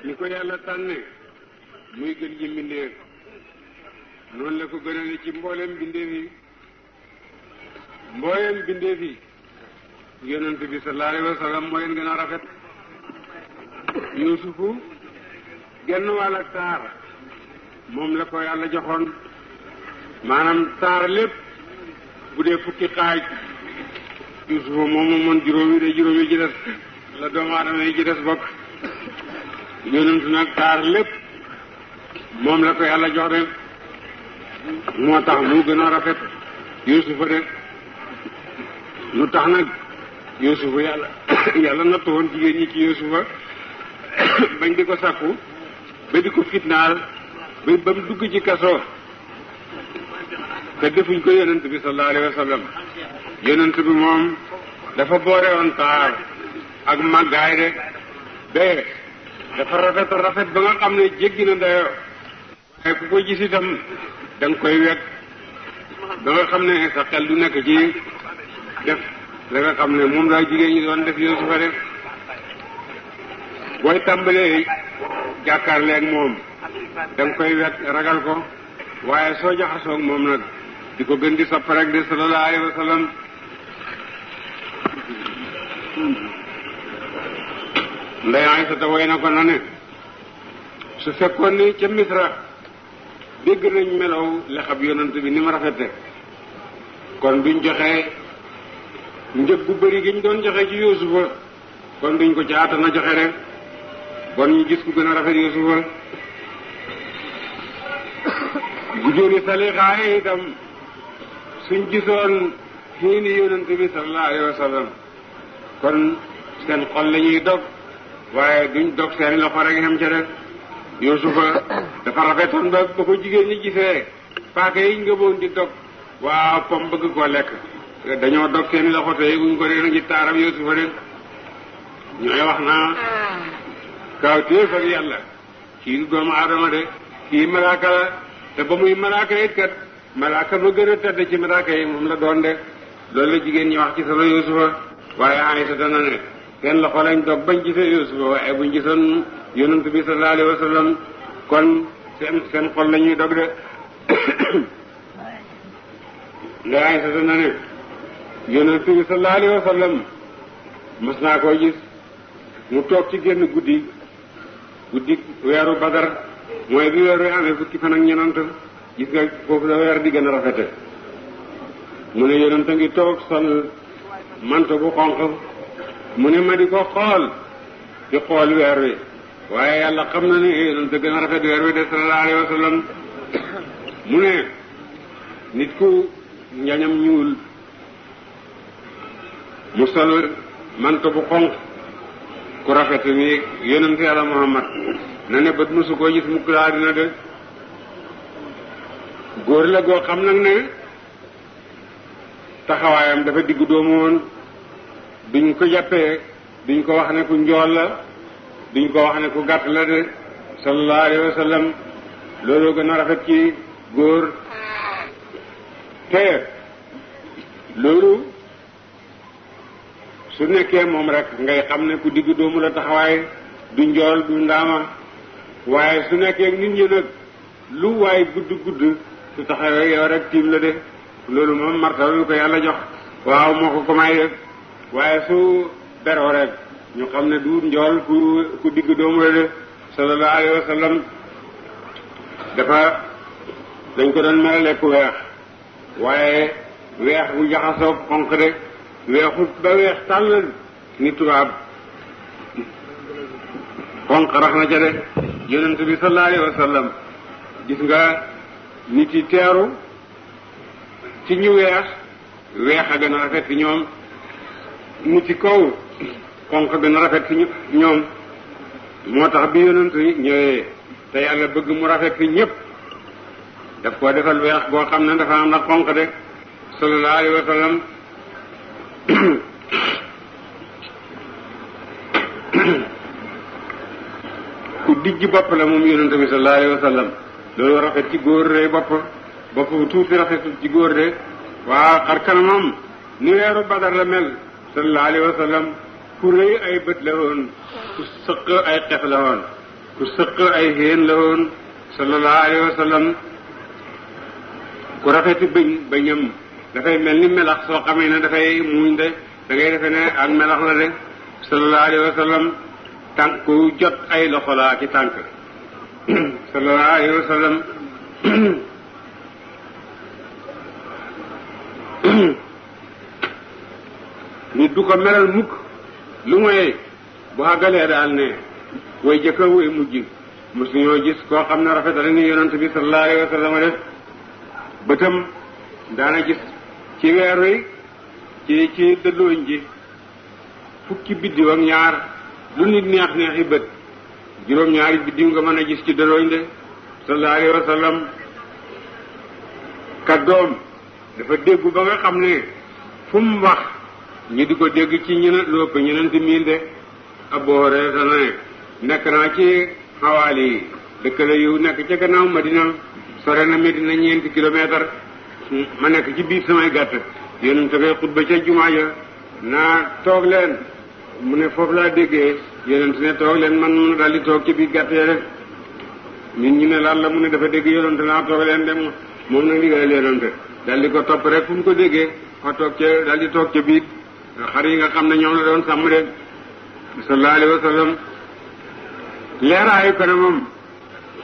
ni ko yàlla tànne muy gën ji mbindeef noonu la ko gënale ci mboolem mbindeef yi yonent bi sallallahu alayhi wa sallam moo leen gën a rafet. yuusufu genn wàll ak taar moom la ko yàlla joxoon maanaam taar lépp bu dee fukki xaaj yuusufu moom moom juróomi ci des la doomu aadama yi ci des bokk. yonent nag taar lépp moom la ko yàlla jox de moo tax mu gën a rafet yuusufa de lu tax nag yuusufa yàlla nattu woon jigéen ñi ci yuusufa bañ di ko sàkku ba di ko fitnaal ba mu dugg ci kaso te defuñ ko yonent bi sallallahu alayhi wa sallam. yonent bi moom dafa boore woon taar ak màggaay de bee dafa rafet ba nga xam ne jéggi na dayoo waaye ku ko gis itam da nga koy wekk ba nga xam ne sa xel du nekk ci def la nga xam ne moom laa jigéen ñi doon def Yuusufa def booy tàmbalee jàkkaarleeg moom da nga koy wekk ragal ko waaye soo jaxasoog moom nag di ko gën di sopp rek de sallallahu alayhi wa sallam. Ndey Aysata woy na ko na ne su fekkoon ni ca Misra dégg nañ melaw lexab yonent bi ni mu rafete kon duñ joxe njëg bu bëri gi ñu doon joxe ci Yuusufa kon duñ ko caata na joxe rek bon ñu gis ku gën a rafet Yuusufa. jigéeni Salixaa itam suñ gisoon fii ni yonent bi sallallahu alayhi wa sallam kon seen xol la ñuy dog waaye duñ dog seen loxo rek xam ca rek. Yuusufa dafa rafetoon ba ko jigéen ñi gisee paaka yi ngëboon di dog waaw pom bëgg koo lekk dañoo dog seen loxo te yëguñ ko rek ngi taaram Yuusufa rek ñooy wax naa kaw téef ak yàlla kii du doomu aadama de kii malaaka la te ba muy malaaka it kat malaaka ma gën a tedd ci malaaka yi moom la doon de loolu la jigéen ñi wax ci solo Yuusufa waaye Aysata na ne seen loxo lañ dog bañ gisee Yuusufa waaye buñ gisoon yonent bi sallallahu alayhi wa sallam kon seen xol la ñuy dog de. Ndey Aysata na ne yonent bi sallallahu alayhi wa sallam mas naa koo gis mu toog ci génn guddi weeru Badar mooy bi weer wi amee fukki fan ak ñenant gis nga foofu la weer di gën a rafete mu ne yonent a ngi toog sol manto bu xonq mu ne ma di ko xool di xool weer wi waaye yàlla xam na ne yonent a gën a rafet weer wi de sallallahu alayhi wa sallam. mu ne nit ku njañam ñuul mu sol manto bu xonq ku rafet ni yonent yàlla Muhammad na ne bët musu koo gis mukk laa dina de góor la goo xam nag ne taxawaayam dafa diggu doomu woon duñ ko jàppee duñ ko wax ne ku njool la duñ ko wax ne ku gàtt la de sallallahu alayhi wa sallam loolu gën a rafet ci góor te loolu su nekkee moom rek ngay xam ne ku diggu doomu la taxawaay du njool du ndaama waaye su nekkee nit ñi nag lu waay gudd su taxawee yow rek tiim la de loolu moom martaba yu ko yàlla jox waaw moo ko may def waaye su beroo rek ñu xam ne du njool ku diggu doomu la de sallallahu alayhi wa sallam. dañ ko doon melale ku weex waaye weex bu jaxasoo xonq de weexut ba weex tàll ni tubaab xonq rax na ca de yonent bi sallallahu alayhi wa sallam gis nga nit yi teeru ci ñu weex a gën a rafet ci ñoom nit ci kaw xonq gën a rafet ci ñoom moo tax bi yonent ñëwee te yàlla bëgg mu rafet fi ñëpp daf koo defal weex boo xam ne dafa am na xonq de sallallahu alayhi wa sallam. ku dijj bopp la moom yonent bi sallallahu alayhi wa sallam loolu rafet ci góor de bopp bu tuuti rafetul ci góor de waaw xar kanamam ni weeru Badar la mel sallallahu alayhi wa sallam ku rëy ay bët la woon ku sëq ay xef la woon ku ku sëq ay xéen la woon sallallahu alayhi wa sallam ku rafeti bëñam dafay mel ni melax soo xamee ne dafay muuñ de da ngay defe ne ak melax la de sallallahu alayhi wa sallam tànk ku jot ay loxo la ci tànk sallallahu alayhi wa sallam nit du ko melal mukk lu mooy bu àggalee daal ne way jëkka way mujj mosuñoo gis koo xam ne rafetale ni yonent bi sallallahu alayhi wa sallam def bëtam daana gis ci weer wi ci dëllooñ ji fukki biddiw ak ñaar lu nit neex neexi bët juróom-ñaari biddiw nga mën a gis ci dëllooñ de sallallahu alayhi wa sallam kàddoom dafa déggu ba nga xam ne fu mu wax ñi di ko dégg ci ñeneen lu ëpp ñeneenti miil de Abu Hurayra ne nekk naa ci xawaali yi dëkk la yu nekk ca gannaaw Madina sore na Medina 4 kilomètre ma nekk ci biir samay gàtt yonent koy xutba ca jumaa ja naa toog leen mu ne foofu laa déggee yonent ne toog leen man mun daal di toog ci biir gàtt ya de nit ñi ne lan la mu ne dafa dégg yonent naa toog leen dem moom nag liggéeyal yonent daal di ko topp rek fu mu ko déggee fa toog ca daal di toog ca biir xar yi nga xam ne ñoom la doon sàmm de sallallahu alayhi wa sallam leeraayu kanamam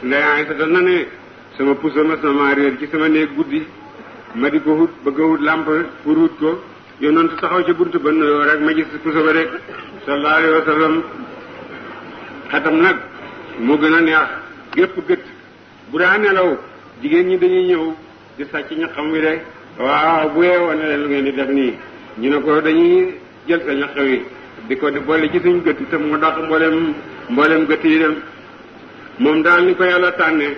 ndey Aysa na ne sama puso ma sama réer ci sama néeg guddi ma di ko wut bëgg a wut làmp pour wut ko yonent taxaw ca buntu ba nuyoo rek ma gis puso ba de sallallahu alayhi wa sallam xetam nag moo gën a neex gépp gët bu daa nelaw jigéen ñi dañuy ñëw di sàcc ñaxam wi de waaw bu yeewoo ne leen lu ngeen di def nii ñu ne ko dañuy jël sa ñax wi di ko di boole ci suñ gët te mu dox mboolem gët yi dem moom daal ni ko yàlla tànne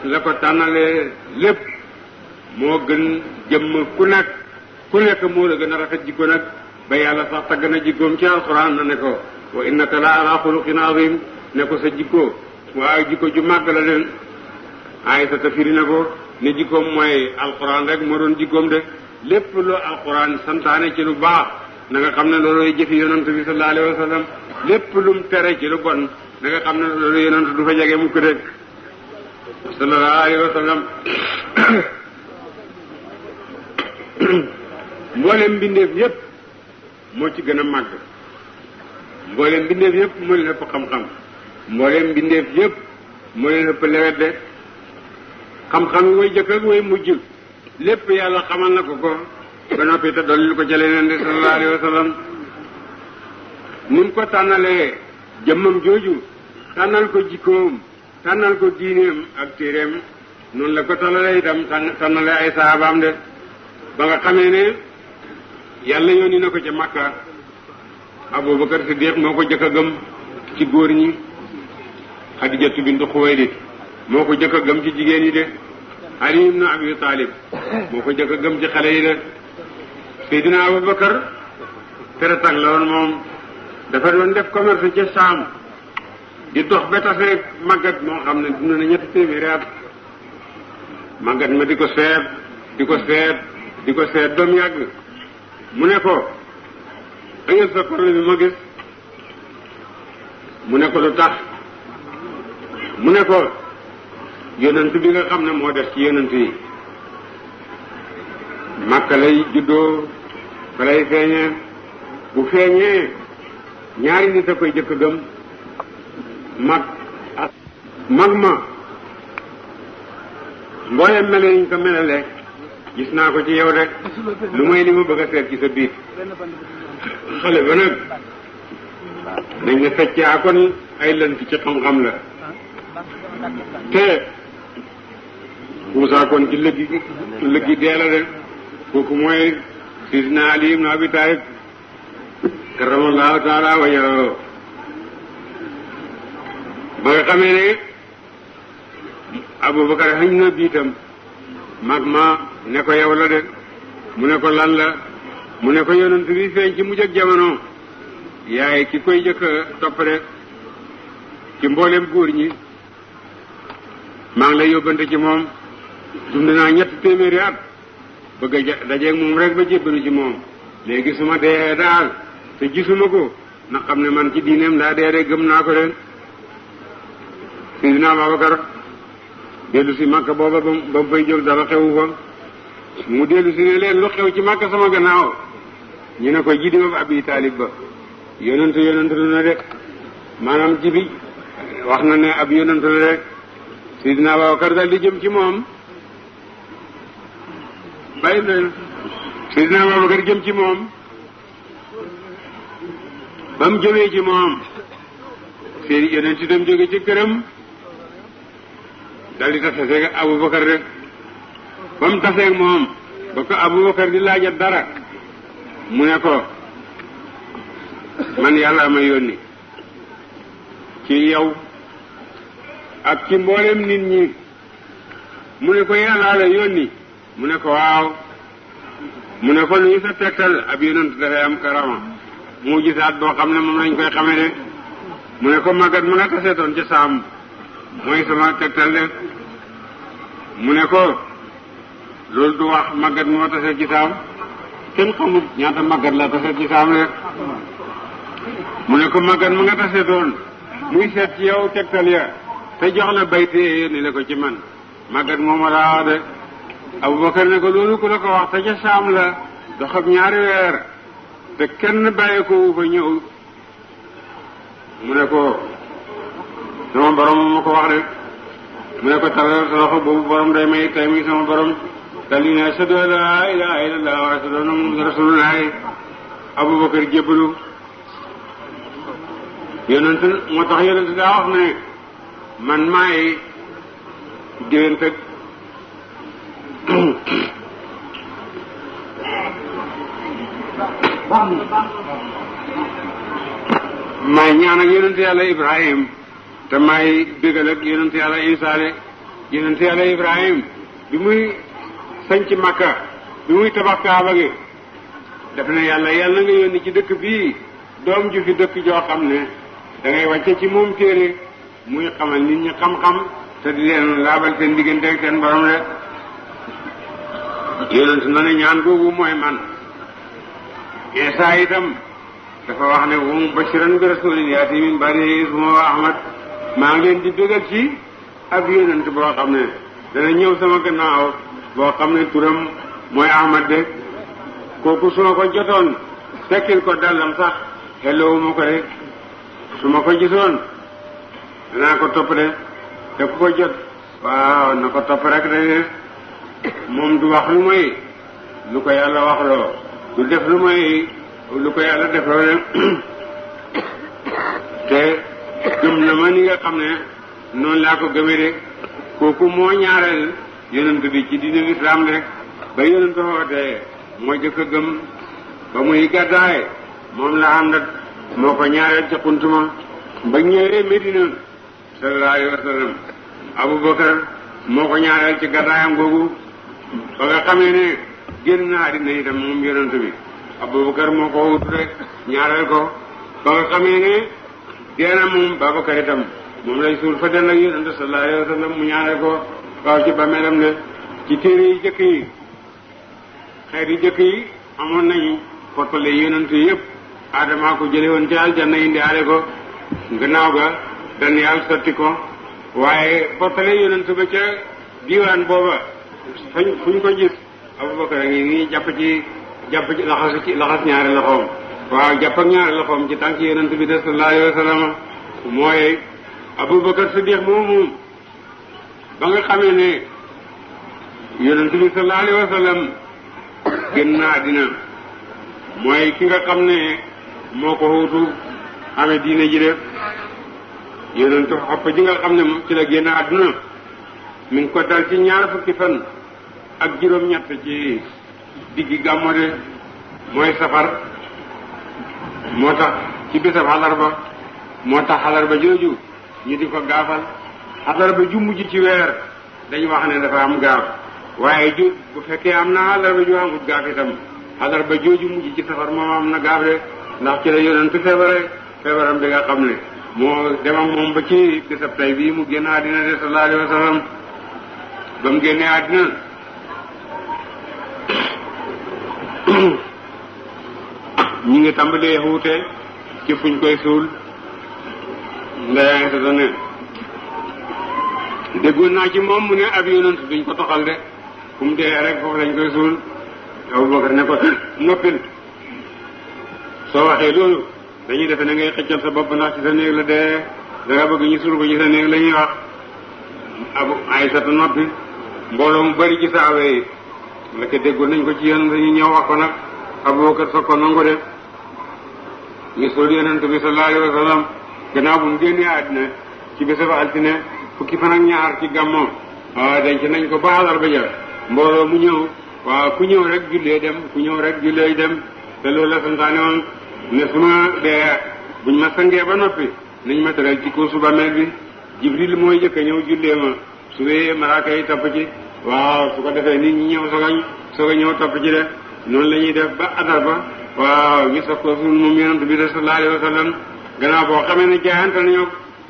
la ko tànnalee lépp moo gën jëmm ku nekk moo la gën a rafet jikko nag ba yàlla sax tagg na jikkoom ci alxuraan na ne ko wa innaka la ala xuluqin azim ne ko sa jikko waaw jikko ju màgg la leen ay sa tafiri na ko ne jikkoom mooy alxuraan rek moo doon jikkoom de lépp loo alxuraan santaane ci lu baax na nga xam ne loolu jëfi yonent bi sallallahu alayhi wa sallam lépp lum tere ci lu bon na nga xam ne loolu yonent du fa jege mukk rek sallallahu alayhi wa sallam mboolem mbindeef yépp moo ci gën a màgg mboolem mbindeef yépp moo leen ëpp xam-xam mboolem mbindeef yépp moo leen ëpp lewet de xam-xam yi way jëkk ak way mujj lépp yàlla xamal na ko ba noppi te dolli ko ca leneen de sallallahu alayhi wa sallam ni mu ko tànnalee jëmmam jooju tànnal ko jikkoom tànnal ko diineem ak téereem noonu la ko tànnalee itam tànnalee ay saabaam de ba nga xamee ne yàlla yónni na ko ca Makka Abubakar Siddiq moo ko jëkk a gëm ci góor ñi Xadijatu bintu Xuwaylid moo ko jëkk a gëm ci jigéen yi de Ali ibn Abi Talib moo ko jëkk a gëm ci xale yi de Seydina Abubakar teretak la woon moom dafa doon def commerce ca Saam di dox ba tase màggat moo xam ne dund na 300 at màggat ma di ko seet doom yàgg mu ne ko dangeen sa korle bi ma gis mu ne ko lu tax mu ne ko yonent bi nga xam ne moo def ci yonent yi Makka lay juddoo fa lay feeñee bu feeñee ñaari nit a koy jëkk gëm mag ma mboolem mele ñu ko melale gis naa ko ci yow rek lu may li ma bëgg a seet ci sa biir xale ba nag dañ ne feccaa kon ay lënt ci xam-xam la te Moussa kon ci lëggi dee la de kooku mooy Sidina Ali ibn Abi Talib karamallahu taala wajhahu ba nga xamee ne Abubakar xañ na biitam mag ma ne ko yow la de mu ne ko lan la mu ne ko yonent bi feeñ ci mujj ak jamono yaay ki koy jëkk topp de ci mboolem góor ñi maa ngi lay yóbbante ci moom dund naa 300 at bëgg a dajeeg moom rek ba jébbalu ci moom léegi su ma dee daal te gisuma ko na xam ne man ci diineem laa dee rek gëm naa ko de Sidina Abubakar dellu si Makka booba ba mu fay jóg dara xewu fa mu dellu si ne leen lu xew ci Makka sama gannaaw ñu ne ko jidi ba Abi Taalib ba yonentu lu na de maanaam jibi wax na ne ab yonentu la rek Sidina Abubakar dal di jëm ci moom bàyyi leen Sidina Abubakar jëm ci moom ba mu jëmee ci moom seeni yonent itam jóge ci këram dal di taseeg Abubakar rek ba mu taseeg moom ba ko Abubakar di laajat dara mu ne ko man yàlla ma yónni ci yow ak ci mboolem nit ñi mu ne ko yàlla la yónni mu ne ko waaw mu ne ko luy sa tegtal ab yonent dafay am karama mu gisaat boo xam ne moom lañ koy xamee de mu ne ko màggat ma nga taseetoon ca saam mooy sama tegtal de mu ne ko loolu du wax màggat moo taseet ci saam kenn xamut ñaata màggat la taseet ci saam rek mu ne ko màggat ma nga taseetoon muy seet ci yow tegtal ya te jox la baytee yónni la ko ci man màggat mooma laa wax de Abubakar ne ko loolu ku la ko wax te ca saam la doxab 2 weer te kenn bàyyi ko fa ñëw mu ne ko sama borom ma ko wax rek mu ne ko talal sa loxo boobu borom day may tay muy sama borom dal di ne ashhadu an laa ilaaha illallah wa ashhadu anna muhammadan rasulullah Abubakar jébbalu yonent moo tax yonent daa wax ne man maay géwént ak maay ñaan ak yonent yàlla Ibrahim te maay bégal ak yonent yàlla Isaale yonent yàlla Ibrahim bi muy sañc Makka bi muy tabax Kaaba gi def na yàlla nga yónni ci dëkk bii doom ju fi dëkk joo xam ne da ngay wàcce ci moom téere muy xamal nit ñi xam-xam te di leen laabal seen diggante ak seen borom rek yonent na ne ñaan googu mooy man Isa itam dafa wax ne wa mubashiran bi rasulin yaati min ba'dihi ismuhu Ahmad maa ngi leen di bégal ci ab yonent boo xam ne dana ñëw sama gannaaw boo xam ne turam mooy Ahmad de kooku su ma ko jotoon tekkil ko dallam sax xelloowu ma ko de su ma ko gisoon danaa ko topp de te ku ko jot waaw na ko topp rek de moom du wax lu mooy lu ko yàlla wax loo du def lu mooy lu ko yàlla def loo de te gëm na ma ni nga xam ne noonu laa ko gëmee de kooku moo ñaareel yonent bi ci diine lislaam de ba yonent xootee moo jëkk a gëm ba muy gàddaay moom la àndat moo ko ñaareel ca xuntuma ba ñëwee Medina sallallahu alayhi wa sallam Abubakar moo ko ñaareel ci gàddaayam googu ba nga xamee ne génn na àddina itam moom yonent bi Abubakar moo ko wutu rek ñaareel ko ba nga xamee ne deena moom Babakar itam moom lay suul fa den ak yonent sallallahu alayhi wa sallam mu ñaareel ko waaw ci bàmmeelam de ci téere yi jëkk yi xeet yi jëkk yi amoon nañu portale yonent yëpp Adama ko jële woon ca aljanna indi aale ko gannaaw ga dan yàlla sotti ko waaye portale yonent ba ca diwaan booba fuñ ko gis Abubakar a ngi nii jàpp ci laxas ñaari loxoom waaw jàpp ak ñaari loxoom ci tànk yonent bi de sallallahu alayhi wa sallam mooy Abubakar Siddiq moomu ba nga xamee ne yonent bi sallallahu alayhi wa sallam génn na àddina mooy ki nga xam ne moo ko wuutu amee diine ji def yonent xopp ji nga xam ne ci la génn àdduna mi ngi ko dal ci 2 fukki fan ak juróom-ñett ci diggi gàmmo de mooy safar moo tax ci bisab xalarba moo tax xalarba jooju ñu di ko gaafal xalarba ju mujj ci weer dañu wax ne dafa am gaaf waaye ju bu fekkee am na xalarba ju amut gaaf itam xalarba jooju mujj ci safar moom am na gaaf de ndax ci la yonent feebaram bi nga xam ne moo demam moom ba ci bisab tay bii mu génn àddina de sallallahu alayhi wa sallam ba mu génnee àddina ñi ngi tàmbalee xuute ci fuñ koy suul ndayaay sa ne déggoon naa ci moom mu ne ab yonent duñ ko toxal de fu mu dee rek foofu lañ koy suul. Abubakar ne ko noppil soo waxee loolu dañuy defe ne ngay xëccal sa bopp ndax ci sa néeg la dee da nga bëgg ñu suul ko ci sa néeg la ñuy wax. Abu Aysata noppi mbooloo mu bari ci saaba yi la ko déggoon nañ ko ci yonent dañuy ñëw wax ko nag Abubakar soog ko nangu de ñu suul yonent bi sallallahu alayhi wa sallam gannaaw bu mu génnee àddina ci bésab altine fukki fan ak ñaar ci gàmmo waaw denc nañ ko ba àllarba ja mbooloo mu ñëw waaw ku ñëw rek jullee dem ku ñëw rek jullee dem te loolu la santaane woon ne su ma dee buñ ma sangee ba noppi nañ ma tëral ci kuusu bàmmeel bi Jibril mooy jëkk a ñëw jullee ma su wéyee malaaka yi topp ci waaw su ko defee nit ñi ñëw soog a ñëw topp ci de noonu la ñuy def ba àllarba waaw ñu soog ko suul moom yonent bi de sallallahu alayhi wa sallam gannaaw boo xamee ne jaayante nañu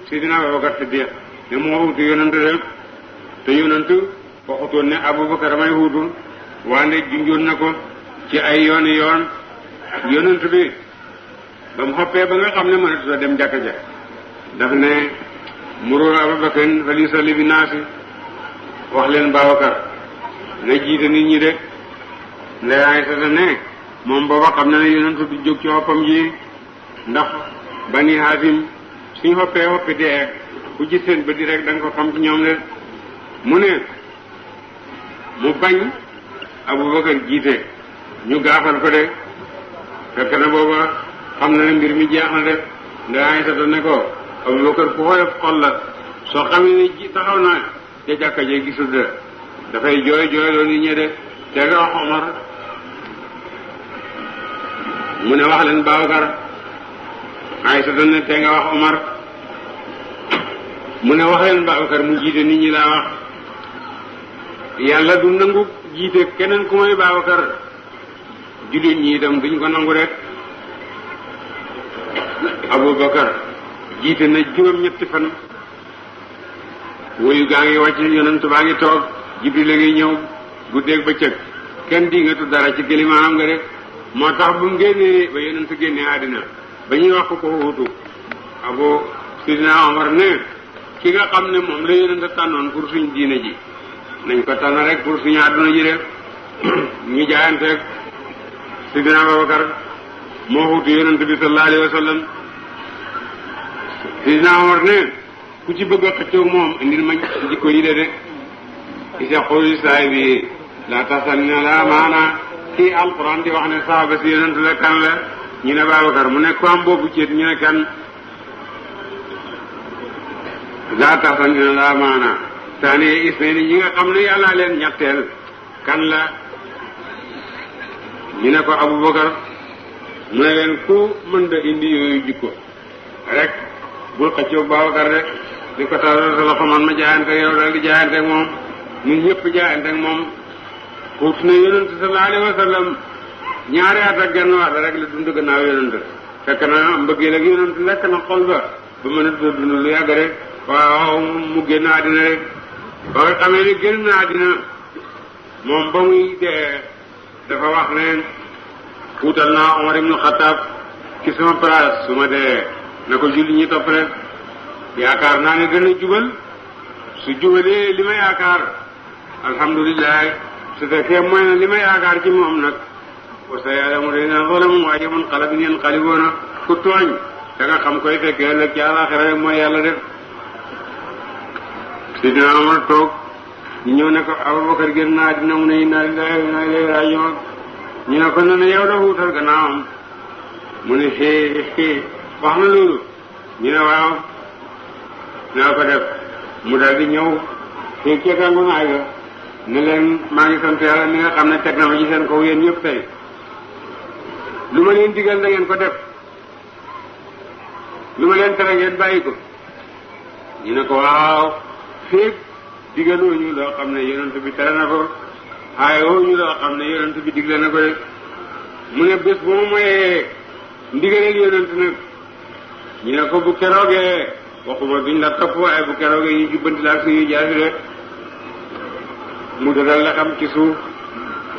Sidina Abubakar Siddiq ne moo wutu yonent de te yonent waxutoon ne Abubakar may wutu wande junjoon na ko ci ay yooni yoon yonent bi ba mu xoppee ba nga xam ne mënatu la dem jàkka ja daf ne muru Abubakar fal yusalli bi naasi wax leen Babakar na jiite nit ñi de ndey Aysata ne moom booba xam na ne yonent du jóg ci xoppam ji ndax Bani Haasim suñ xoppee xoppi dee ku gis seen bët di rek da nga ko xam ci ñoom de mu ne mu bañ Abubakar jiite ñu gaafal ko de fekk na booba xam na ne mbir mi jeex na de ndey Aysata ne ko Abubakar ku xoyof xol la soo xamee ne ji taxaw na ca jàkka jee gisul de dafay jooy loo nit ñi de te nga wax Omar mu ne wax leen Babakar Aysata ne te nga wax Omar mu ne wax leen Babakar mu jiite nit ñi laa wax yàlla du nangu jiite keneen ku may Babakar jullit ñi itam duñ ko nangu rek Abubakar jiite na juróom-ñetti fan woyu gaa ngi wàcc yonent baa ngi toog Jibril la ngi ñëw guddeeg bëccëg kenn di nga tudd dara ci gëlimaanam nga rek moo tax bu mu génnee ba yonent génnee àddina ba ñuy wax ko wutu Abu Sidina Omar ne ki nga xam ne moom la yonent tànnoon pour suñ diine ji nañ ko tànn rek pour suñu àdduna ji rek ñu jaayanteeg Sidina Abubakar moo wutu yonent bi sallallahu alayhi wa sallam Sidina Omar ne ku ci bëgg a xëccoo moom indil ma jikko yi de isa xooli saay bi la tasan ne la maana kii alquran di wax ne saaba si yonent la kan la ñu ne Babakar mu ne ko am boobu ceet ñu ne kan la tasan ne la maana taane isne ñi nga xam ne yàlla leen ñetteel kan la ñu ne ko Abubakar mu ne leen ku mën da indi yooyu jikko rek bul xëccoo Babakar rek di ko tawal sa loxo man ma jaayante yow daal di jaayante moom ñun ñëpp jaayante moom xuut na yonent sallallahu alayhi wa sallam ñaari at ak genn wàll rek la dund gannaaw yonent fekk na mbëggeel ak yonent lekk na xol ba mën a dund lu yàgg rek waaw mu génn àddina rek ba nga xamee ni génn na àddina moom ba muy dee dafa wax ne xuutal naa Omar ibn Khattab ci sama place su ma dee na ko julli ñi topp rek yaakaar naa ne dana jubal su jubalee li ma yaakaar alhamdulilah su fekkee mooy na li ma yaakaar ci moom nag wa sa ya'lamu alladhina zalamu ayya munqalabin yanqalibuuna ku tooñ da nga xam koy fekkee ëllëg ci àllaaxira rek mooy yàlla def Sidina Omar toog ñu ñëw ne ko Abubakar génn naa dina mu ne inna lillahi wa inna ilayhi raaji'uun ñu ne ko ne yow la wuutal gannaawam mu ne wax na loolu ñu ne waaw naa ko def mu daal di ñëw fii ci gàngu naay ga ne leen maa ngi sant yàlla mi nga xam ne teg na ma ci seen kaw yéen ñëpp tey lu ma leen digal na ngeen ko def lu ma leen tere ngeen bàyyi ko ñu ne ko waaw féeg digaloo ñu loo xam ne yonent bi tere na ko waaye woo ñu loo xam ne yonent bi digle na ko de mu ne bés bu ma moyee ndigaleel yonent nag ñu ne ko bu keroogee waxuma duñ la topp waaye bu keroogee ñu jubbanti la ak suñuy jaasi de mu dadal la xam ci suuf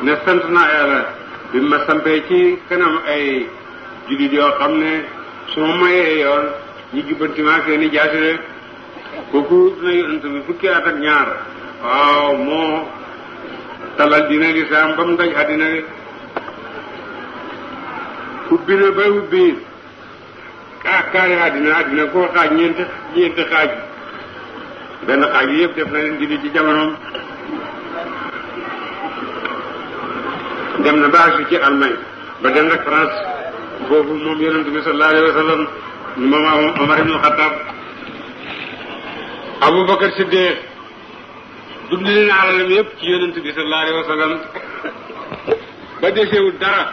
ne sant naa yàlla bi ma sampee ci kanam ay jullit yoo xam ne su ma mayee yoon ñu jubbanti ma ak seeni jaasi de kooku na yonent bi fukki at ak ñaar waaw moo talal dina lislaam ba mu daj àddina de ubbi na bay ubbi kaari àddina koo xaaj ñeenti xaaj benn xaaj yi yëpp def na leen julli ci jamonoom dem na ba agsi ci Allemagne ba dem rek France foofu moom yonent bi sallallahu alayhi wa sallam moom Omar ibn Khattab Abubakar Siddiq dundale na alalam yëpp ci yonent bi sallallahu alayhi wa sallam ba desewul dara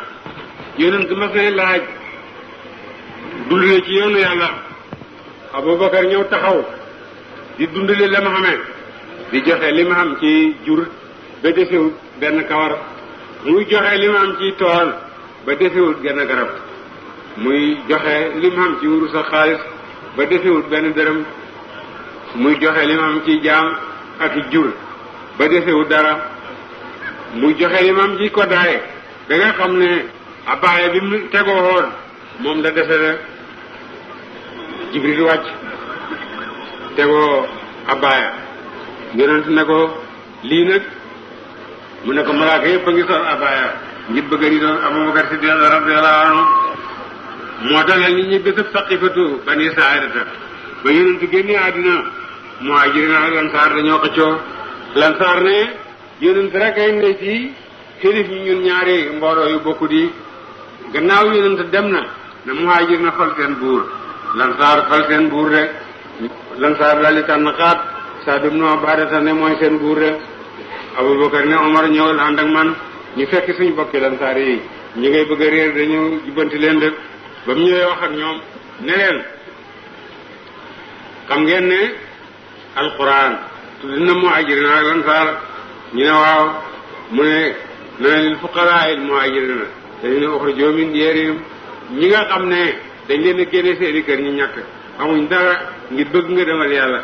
yonent mas na laaj dundale ci yoonu yàlla Abubakar ñëw taxaw di dundale la ma xamee di joxe li ma xam ci jur ba desewul benn kawar muy joxe li ma am ci tool ba desewul genn garab muy joxe li ma am ci wurus ak xaalis ba desewul benn dërëm muy joxe li ma am ci jaam ak jur ba desewul dara muy joxe li ma am ci koddaay da nga xam ne abbaaya bi mu tegoo woon moom la dese rek Jibril wàcc tegoo abbaaya yonent ne ko lii nag mu ne ko malaaka yëpp a ngi sol abaya ngir bëgg a ni doon Abubakar Siddiq radiyallahu anhu moo dalal nit ñi bésëb saqifatu bani saa'idata ba yonent génnee àddina muhaajiriin ak lansaar dañoo xëccoo lansaar ne yonent rek ay ne ci xilif ñi ñun ñaari mbooloo yu bokku di gannaaw yonent dem na muhaajir na fal seen buur lansaar fal seen buur rek lansaar daal di tànn xaat Saad ibn Ubaadata ne mooy seen buur rek Abubakar ne Omar ñëwal ànd ak man ñu fekk suñ bokki lansaar yi ñu ngay bëgg a réer dañu jubbanti leen rek ba mu ñëwee wax ak ñoom ne leen xam ngeen ne alquran tudd na muhaajiriin ak lansaar ñu ne waaw mu ne na lil fuqaraa il muhaajiriin dañu ne uxrijuu min diyaarihim ñi nga xam ne dañ leen a génne seeni kër ñu ñàkk amuñ dara ngir bëgg nga demal yàlla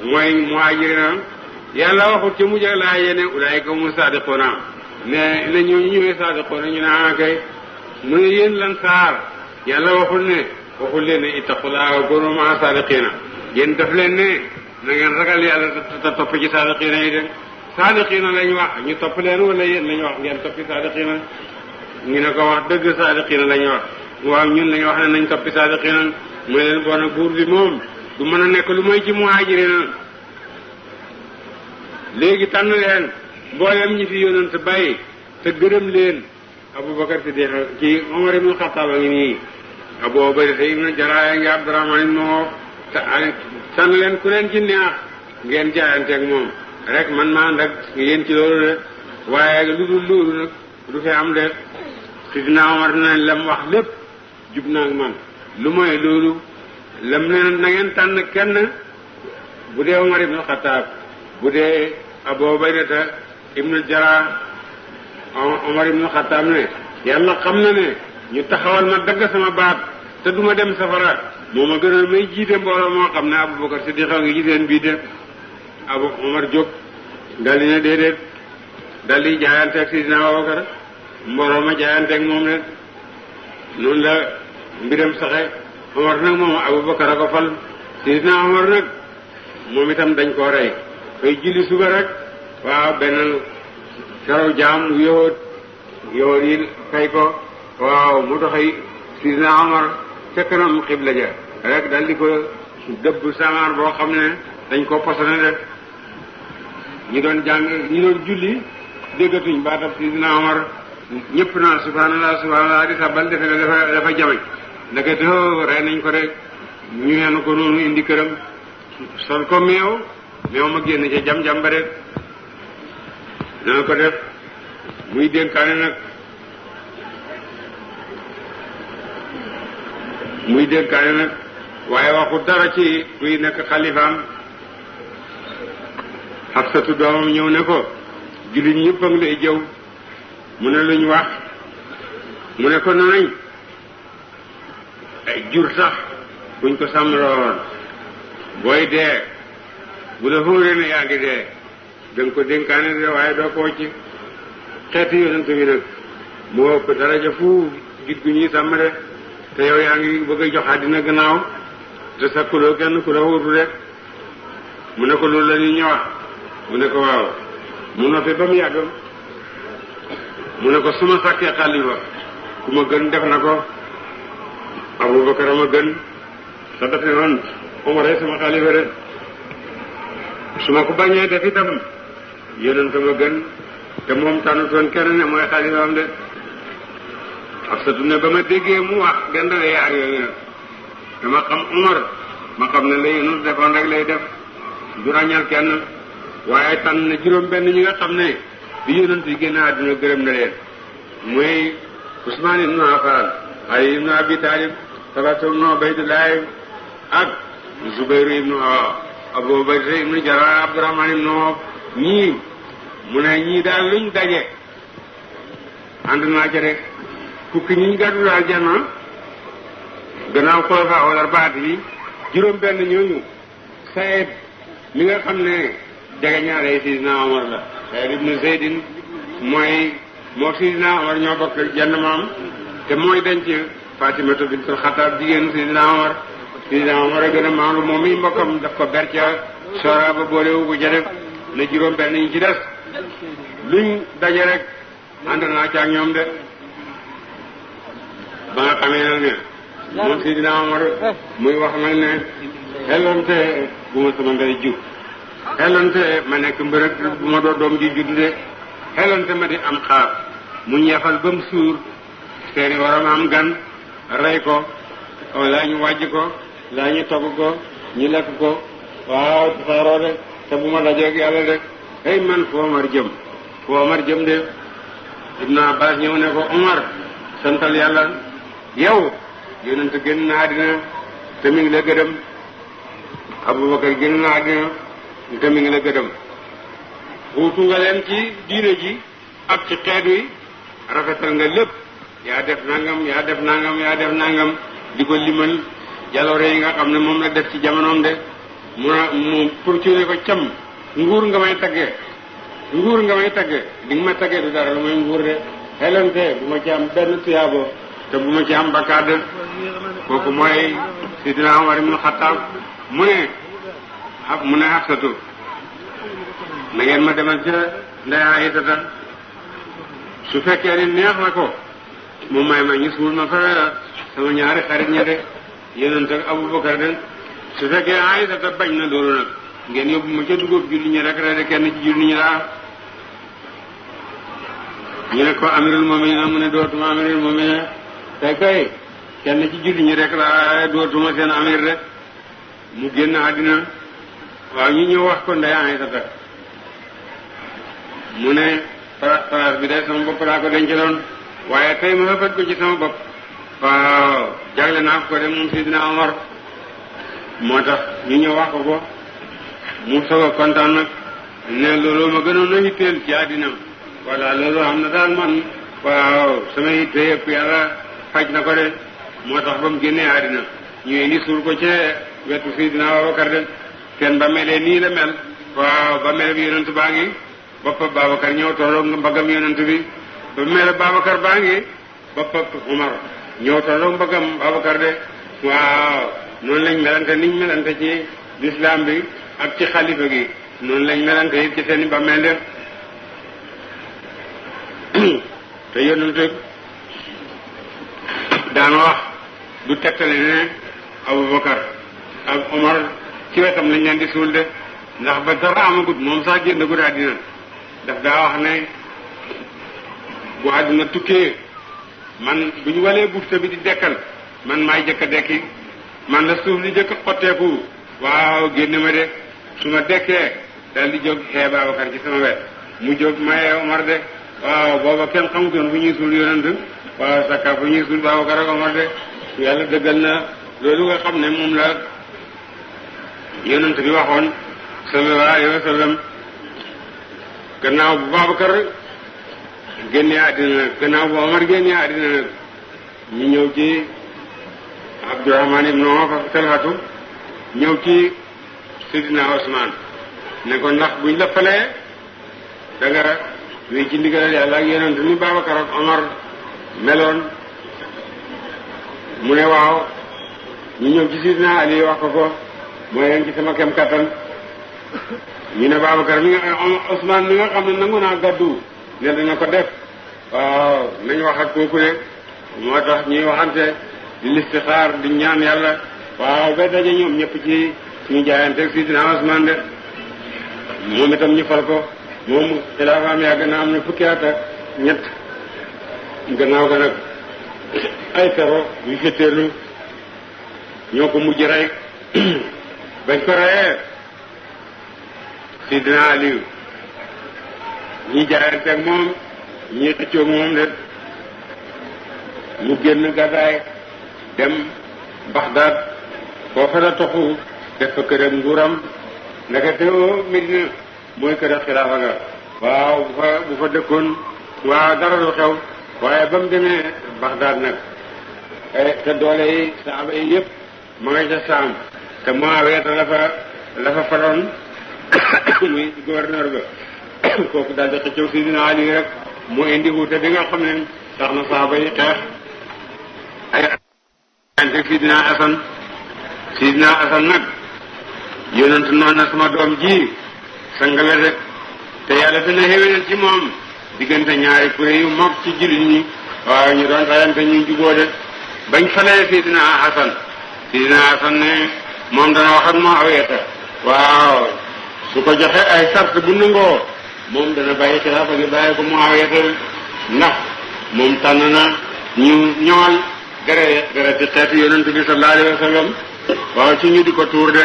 mooy muhaajiriin yàlla waxut ci mujj ak laa yéene ulaayika humu saadiquuna ne ñooñu ñëwee saadiquuna ñu ne ah kay mu ne yéen lansaar yàlla waxul leen ne ittaqullaaha wa kuunu ma'a saadiqiina yéen daf leen ne na ngeen ragal yàlla te topp ci saadiqiina yi de saadiqiina lañ wax ñu topp leen wala yéen lañ wax ngeen toppi saadiqiina ñu ne ko wax dëgg saadiqiina lañ wax waaw ñun lañ wax ne nañ toppi saadiqiina mooy leen bon a buur bi moom du mën a nekk lu mooy ci muhaajiriina léegi tànn leen mboolem ñi fi yonent bàyyi te gërëm leen Abubakar Siddiq ci Omar ibn Khattab a ngi nii Abu Ubayda ibn Jarrah ngi Abdurrahman ibn Awf te tànn leen ku leen ci neex ngeen jaayanteeg moom rek man maa ànd ak yéen ci loolu de waaye lu dul loolu nag du fi am de Sidina Omar na lam wax lépp jub naa ak man lu mooy loolu lam ne na ngeen tànn kenn bu dee Omar ibn Khattab bu dee Abu Ubayda ibn Jarrah Omar ibn Khattab ne yàlla xam na ne ñu taxawal ma dagg sama baat te duma dem safara moo ma gënal may jiite mbooloo moo xam ne Abubakar Siddiq ngi ci seen bii de Abu Omar jóg dal di ne déedéet dal di jaayanteeg Sidina Abubakar mbooloo ma jaayanteeg moom ne noonu la mbiram saxe Omar nag moom Abubakar a ko fal Sidina Omar nag moom itam dañ koo rey fay julli suba rek waaw benn saraw jaam yowóot yi fay ko waaw mu doxay Sidina Omar fekk na mu xibla ja rek dal di ko dëbb samaar boo xam ne dañ ko posone rek ñi doon julli déggatuñ baatab Sidina Omar ñëpp naa subhanallah di sabal defe ne dafa jamañ ndeke doo rey nañ ko rek ñu yenu ko noonu indi këram sol ko meew ma génn ca jam-jam ba rek dana ko def muy dénkaane nag waaye waxu dara ci kuy nekk xalifaam Xafsatu doomam ñëw ne ko jullit ñëpp a ngi lay jëw mu ne luñ wax mu ne ko nonañ ay jur sax buñ ko sàmmaloon booy dee bu la xóoree ne yaa ngi dee danga ko dénkaane de waaye doo ko wacc xeeti yonent bi nag moo ëpp daraja fu jit gu ñuy sàmm de te yow yaa ngi bëgg a jox àddina gannaaw te sakkuloo kenn ku la wóotu rek mu ne ko loolu la ñuy ñëwaat mu ne ko waaw mu noppi ba mu yàgg mu ne ko su ma sàkkee xalifa ku ma gën def na ko Abubakar ma gën sa def ne woon Omar sama xalifa de su ma ko bañee def itam yonent ma gën te moom tànnutoon kenn ne mooy xalifaam de Hafsatu ne ba ma déggee mu wax dendale yaar yooyu nag dama xam Omar ma xam ne la yonent defoon rek lay def du ràññal kenn waaye tànn na juróom benn ñi nga xam ne bi yonent yi génn àdduna gërëm na leen muy Usmaan ibnu Affaan Ali ibnu Abi Taalib Talata ibnu Ubaydullah ak Zubayr ibnu Abu Bakr ibnu Jarrah Abdurahmaan ibnu Awf ñii mu ne ñii daal luñ daje ànd naa ca rek fukki ñi gàddu aljanna gannaaw xulafaa wala baat yi juróom benn ñooñu Saïd mi nga xam ne jege ñaare Sidina Omar la Saïd ibnu Zeydin mooy moo Sidina Omar ñoo bokk jenn maam te mooy denc Fatimatu bintul Xattaab jigéenu Sidina Omar Sidina Omar a gën a maandu moom mi mbokkam daf ko ber ca sora ba boolewu ko ca def ne juróom benn ñi ci des luñ daje rek ànd naa ca ak ñoom de ba nga xamee nag ne moom Sidina Omar muy wax nag ne xelonte bu ma sama ndey jub xelonte ma nekk mbërëg bu ma doo doom ji judd de xelonte ma di am xaar mu ñeefal ba mu suur seeni waram am gan rey ko laa ñu wàjj ko laa ñu togg ko ñu lekk ko waaw tasaaroo de te bu ma dajeeg yàlla de hey man fu Omar jëm de Ibnu Abbas ñëw ne ko Omar santal yàlla yow yonent génn na àddina te mi ngi la gëdëm Abubakar génn na àddina te mi ngi la gëdëm wuutu nga leen ci diine ji ak ci xeet wi rafetal nga lépp yaa def nangam di ko limal jaloore yi nga xam ne moom la def ci jamonoom de mu pour ci ko cam nguur nga may tagge di nga ma tagge du dara lu may nguur de xelante bu ma ci am benn tuyaabo te bu ma ci am bakkaar de kooku mooy Sidina Umar ibn Xattaab mu ne Hafsatu na ngeen ma demal ca Ndey Aysata su fekkee ni neex na ko mu may ma ñu suul ma fa sama ñaari xarit ña de Yonent ak Abubakar de su fekkee Aysata bañ na loolu nag ngeen yóbbu ma ca dugub julli ñi rek de kenn ci julli ñi laa ñu ne ko amirul mu'minin mu ne dootuma amirul mu'minin te kay kenn ci julli ñi rek la dootuma seen amir de mu génn àddina waaw ñu ñëw wax ko Ndey Aysata mu ne place bi de sama bopp laa ko dencaloon waaye tey ma ëppat ko ci sama bopp waaw jagle naa ko de moom Sidina Omar moo tax ñu ñëw wax ko mu soog a kontaan nag ne loolu ma gënoon a hitteel ci àddina voilà loolu xam na daal man waaw sama hitte yëpp yàlla faj na ko de moo tax ba mu génnee àddina ñu indi suul ko ci wetu Sidina Abubakar de seen ba melee nii la mel waaw ba mel bi yonent baa ngi boppa Babacar ñëw tolloog mbaggam yonent bi ba mel Babacar baa ngi boppa Umar ñëw tolloog mbaggam Babacar de waaw noonu lañ melante niñ melante ci lislaam bi ak ci xalifa gi noonu lañ melante it ci seen i ba mel de te yonent daan wax du tegtale ne Abubakar ak Omar ci wetam lañ leen di suul de ndax ba dara amagut moom sax génn gu àddina daf daa wax ne bu àddina tukkee man bu ñu walee bufta bi di dekkal man maay jëkk a dekki man la suuf li jëkk a xotteeku waaw génn ma de su ma dekkee dal di jóg xee Babacar ci sama wet mu jóg mayee Omar de waaw booba kenn xamutoon fu ñuy suul yonent waaw sakka fu ñuy suul Babacar ak Omar de yàlla dëggal na loolu nga xam ne moom la yonent bi waxoon sallallahu alayhi wa sallam gannaaw bu Babacar génnee àddina nag gannaaw bu Omar génnee àddina nag ñu ñëw ci Abdurahmaan ibnu Awf Talhatu ñëw ci Sidina Usmaan ne ko ndax buñ la falee da nga wéy ci ndigalal yàlla ak yonent ni Babacar ak Omar meloon mu ne waaw ñu ñëw ci Sidina Ali wax ko mooy leen ci sama kem kattan ñu ne Babacar mi nga Ousmane mi nga xam ne nangu naa gàddu ne dana ko def waaw nañ wax ak kooku de moo tax ñuy waxante di listixaar di ñaan yàlla waaw ba daje ñoom ñëpp ci suñu jaayanteeg Sidina Ousmane de moom itam ñu fal ko moom xilaafaam yàgg na am na fukki at ak ñett gannaaw ga nag ay fero yu fetteerlu ñoo ko mujj rey bañ ko reyee Sidina Aliou ñi jaayanteeg moom ñi xëccoog moom de mu génn gàddaay dem Baxdaad foofa la toxu def fa kër ak nguuram ndekete Medina mooy kër ak xilaafa ga waaw bu fa dëkkoon waaw dara du xew waaye ba mu demee Baxdaad nag te doole yi saaba yi yëpp ma nga ca Saam te Muawiya la fa faloon muy gouverneur ba kooku daal di xëccëw Sidina Ali rek moo indi wuute bi nga xam ne tax na saaba yi xeex ay ante Sidina Asan nag yonent noonu na sama doom ji sangale de te yàlla dina xéwénal ci moom diggante ñaari kuréel yu mag ci jullit ñi waaw ñu doon rayante ñu juboo de bañ falee Sidina Asan ne moom dana wax ak Muawiya waaw su ko joxe ay sart bu nangoo moom dana bàyyi xilaafa gi bàyyi ko Muawiya ndax moom tànn na ñu ñoŋal dereti xeetu yonent bi sallallahu alayhi wa sallam waaw ci ñu di ko tuur de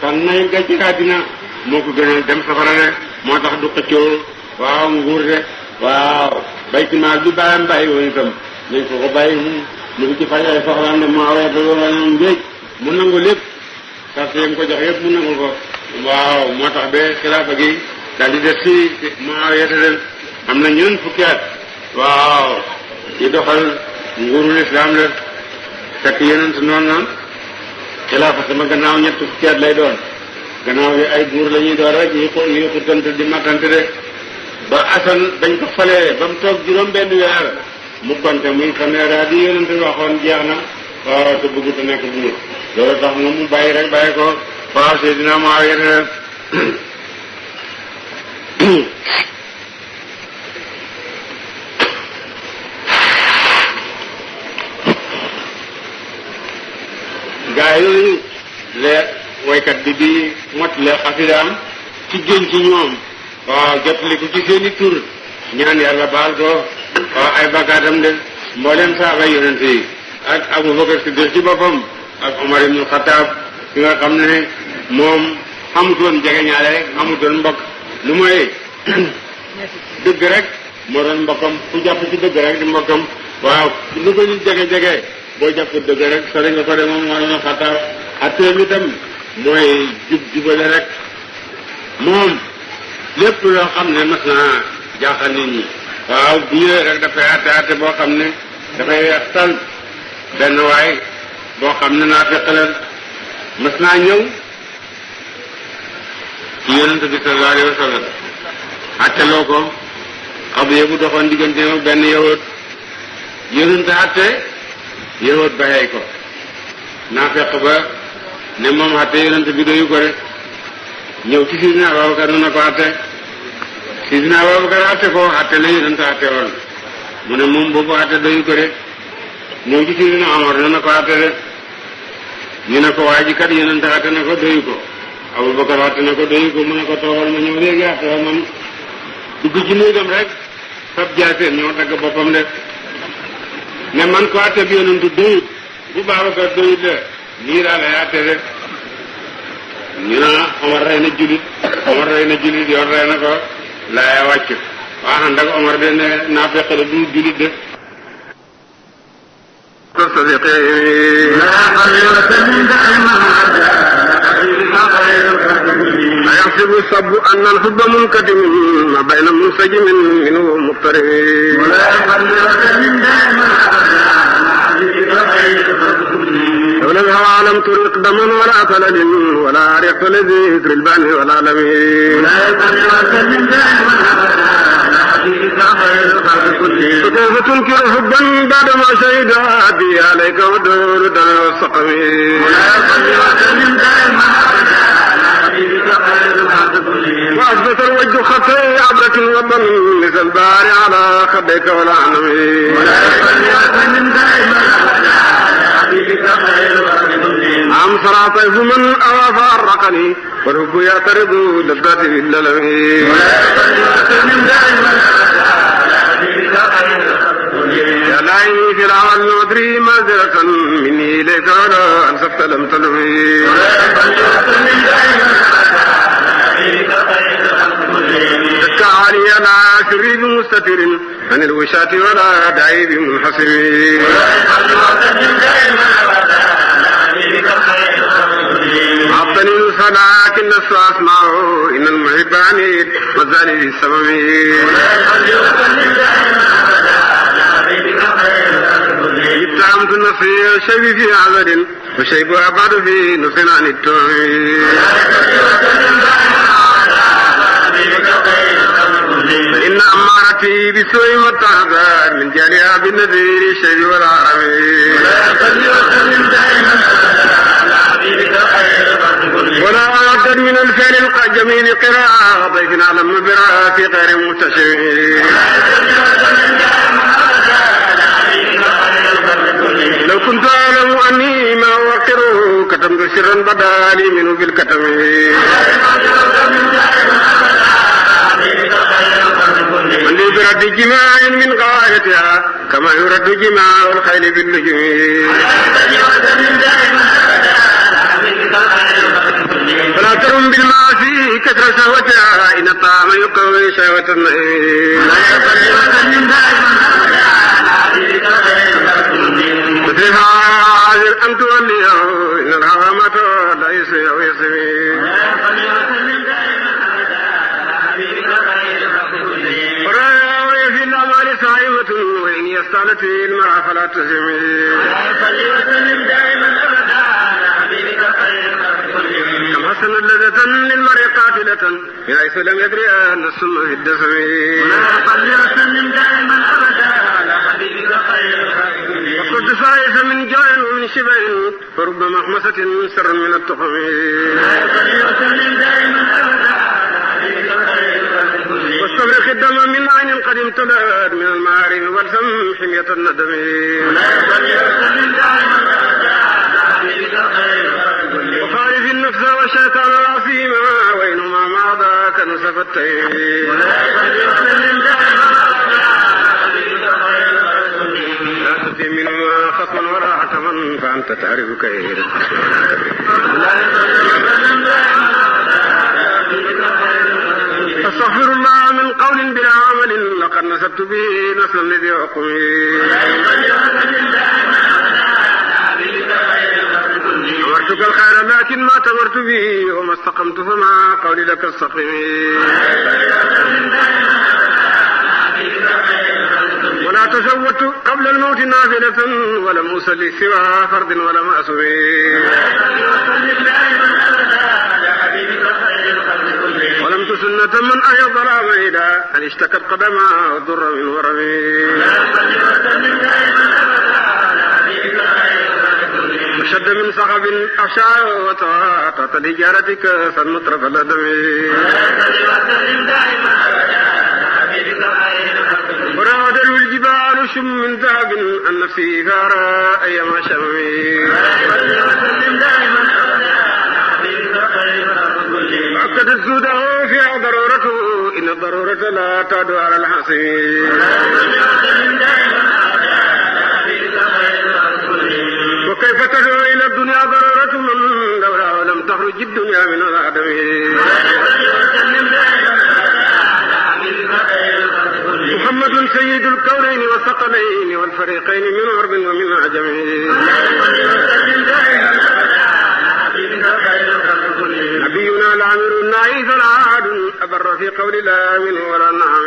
tànn nay gàcce àddina moo ko gënal dem safara de moo tax du xëccoo waaw nguur de waaw baytimaal bi bàyyam bàyyi woon itam nañ ko bàyyi mu ngi ci faj ay soxlaam de Muawiya wala ngéej mu nangu lépp sart yam ko jox yëpp mu nangu ko waaw moo tax ba xilaafa gi daal di def si Muawiya de am na ñun fukki at waaw di doxal nguurul islam la fekk yonent noonu na xilaafa sama gannaaw ñett fukki at lay doon gannaaw bi ay buur la ñuy doon rek ñuy xutante di mattante de ba Asan dañ ko falee ba mu toog juróom benn weer mu konte muy fanweer di yonent waxoon jeex na waaw te bëggu te nekk buur loolu tax moom mu bàyyi ko waaw Seydina Muawiya gaa yooyu lee waykat bi di mottale xasidaam ci gën ci ñoom waaw jotali ko ci seeni tur ñaan yàlla baal ko waaw ay bakkaatam de mboolem saaba yonent yi ak Abubakar Siddiq ci boppam ak Omar ibn Khattab ki nga xam ne moom xamutoon jegeñaale xamutoon mbokk lu mooy dëgg rek moo doon mbokkam ku jàpp ci dëgg rek di mbokkam waaw lu ko ñu jege boo jàpp dëgg rek sori nga ko de moom Omar ibn Khattab atteem itam mooy jubale rek moom lépp loo xam ne mas naa jaaxal nit ñi waaw bu ñëwee rek dafay atte boo xam ne dafay weex tal benn waay boo xam ne naa feqalal mas naa ñëw ci yonent bi sallallahu alayhi wa sallam atteloo ko xabu bu doxoon diggante ak benn yahud yonent atte yahud bàyyee ko naa feq ba ne moom atte yonent bi doyu ko rek ñëw ci Sidina Abubakar na ko atte Sidina Abubakar atte ko atte la yonent atte woon mu ne moom boobu atte doyu ko rek ñëw ci Sidina Omar na ko atte de ñu ne ko waa ji kat yonent atte na ko doyu ko Abubakar atte na ko doyu ko mu ne ko toogal ma ñëw léegi atte wa man dugg ci néegam rek fab jaaseen ñoo dagg boppam de ne man ko atte bi yonent doyut bu Babacar doyut de nii laa lay atte de ñu ne Omar rey na julit yoon rey na ko laaya wàcc waa ànd ak Omar de ne naa feqale du julit de أيحسب الصب أن الحب منكتم ما بين منسجم منه مضطرب ولا يقلق من دائما ولم الهوى لم ترق دما ولا فلل ولا ريق لذكر البان ولا لبيب ولا يقلق من دائما فكيف تنكر حبا بعدما شهد بي عليك ودور دم والسقم ولا يقلق من دائما وأثبت الوجه خطي عبرة وطن مثل الباري على خديك والعنم عم صرع طيف من أوى فأرقني والحب يعترض لذاتي بالللم يا لعيني في العمل ندري مازرة مني إليك ولا أنسفت لم تلمي تكى علي لا سري بمستتر عن الوشاة ولا دعي بمنحسر عطني الصلاة النص أسمعه إن المحبان مزالي في السمم اتهمت النصير شيبي في عذر وشيبها بعد في نصر عن التهم فإن أمارتي بسوء والتعذار من جارها بالنذير الشيب والعربي ولا أعدد من الفعل الجميل قراءة ضيفنا لما برا في غير متشمل لو كنت أعلم أني ما أوقره كتمت سرا بدالي منه بالكتم من برد جماع من غايتها كما يرد جماع الخيل بالنجم فلا ترم بالمعاصي كثر شهوتها إن الطعام يقوي شهوة النعيم وتلها عاجل أن توليه إن الهوامة لا يسيء ويسمي وراء في الأعمال صائمة وإن يستعلت المرأة فلا تسمي كم حسن لذة للمرء قاتلة من حيث لم يدري أن السم في الدسم وقد فائز من جوع ومن شبع فرب محمسة سر من التخم واستغرق الدم من عين قد امتلأت من المعارف والفم حمية الندم وخالف النفس والشيطان العظيما وإنهما مع ذاك نسف التيم لا تتي منهما خصما ولا حكما فأنت تعرف كيف استغفر الله من قول بلا عمل لقد نسبت به نسلا الذي أقوي أمرتك الخير لكن ما تمرت به وما استقمت فما قولي لك استقيم ولا تزودت قبل الموت نافلة ولم أصلي سوى فرد ولا معصوم ولم تسنة من أي ظلام إذا أن اشتكت قدما الضر من ورمي وشد من صخب أخشى وطاعت لجارتك فالمطرف الأدم ورادت الجبال شم من ذهب عن نفسي فارى أيما شمي وأكد الزوده في ضرورته إن الضرورة لا تعدو على الحصير وكيف تدعو إلى الدنيا ضرورة من دورها ولم تخرج الدنيا من العدم محمد سيد الكونين والثقلين والفريقين من عرب ومن عجم نبينا العامر النعيذ العاد أبر في قول لا من ولا نعم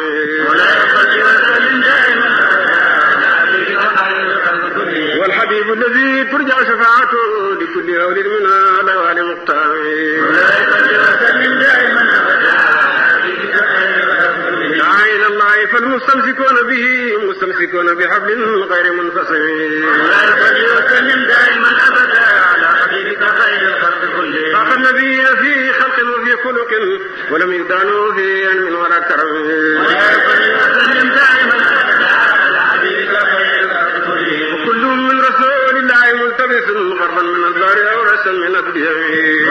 والحبيب الذي ترجع شفاعته لكل هول من الأوان مقتام دعا إلى الله فالمستمسكون به مستمسكون بحبل غير منفصل. فاق النبي في خلق وفي خلق ولم يدانوا في علم ولا كرم وكل من رسول الله ملتبس غربا من الدار أو رسا من الديم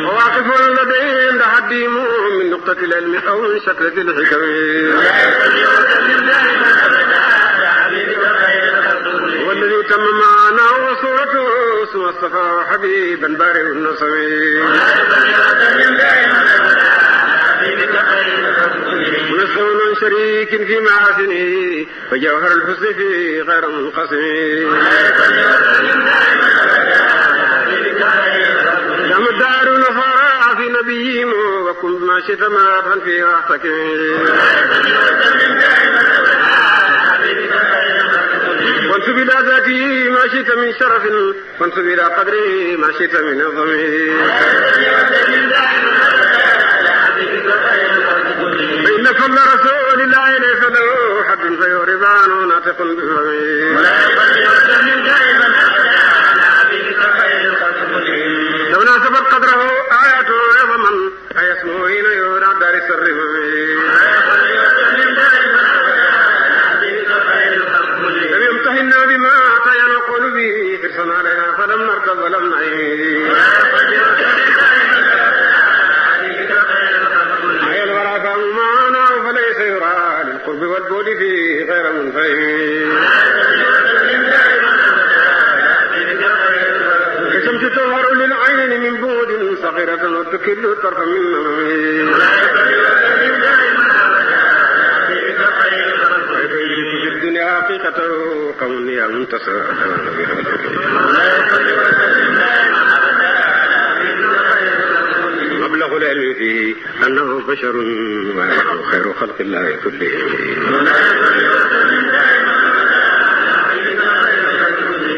وواقف الذي عند حدهم من نقطة العلم أو من شكلة الحكم والذي تم معنا وصورته ثم اصطفى حبيبا بارئ النصم منزه عن شريك في محاسنه وجوهر الحسن في غير منقسم دام الدار نفع في نبيهم وكن بما شئت مدحا فيه واحتكم وانسب إلى ذاته ما شئت من شرف وانسب إلى قدره ما شئت من عظم فإن فضل رسول الله ليس له حد فيعرض عنه ناطق بفمه لو ناسبت قدره آياته عظما أيسمو حين يورى دار السر لم يمتهنا بما أتينا نقول به حرصا علينا فلم نركض ولم نعيد أي الورى فأمانا فليس يرى للقرب والبعد فيه غير منفهم كشمس تظهر للعين من بعد صغيرة وتكل طرفا من نمم في الدنيا حقيقته قوم يا منتصر مبلغ العلم فيه أنه بشر وخير خلق الله كلهم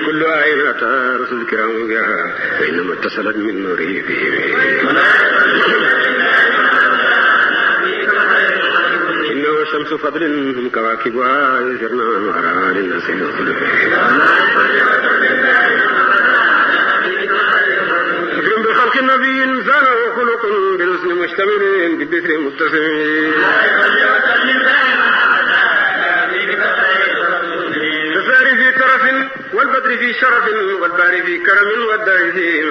كل آية أتى رسل الكرام بها فإنما اتصلت من نوره فيه إنه شمس فضل هم كواكبها يسرنا وراء للناس يصلح فكرم بخلق النبي إنسان وخلق بالحسن مشتمل بالبثر متسم تساري في ترف والبدر في شرف والبار في كرم والدار في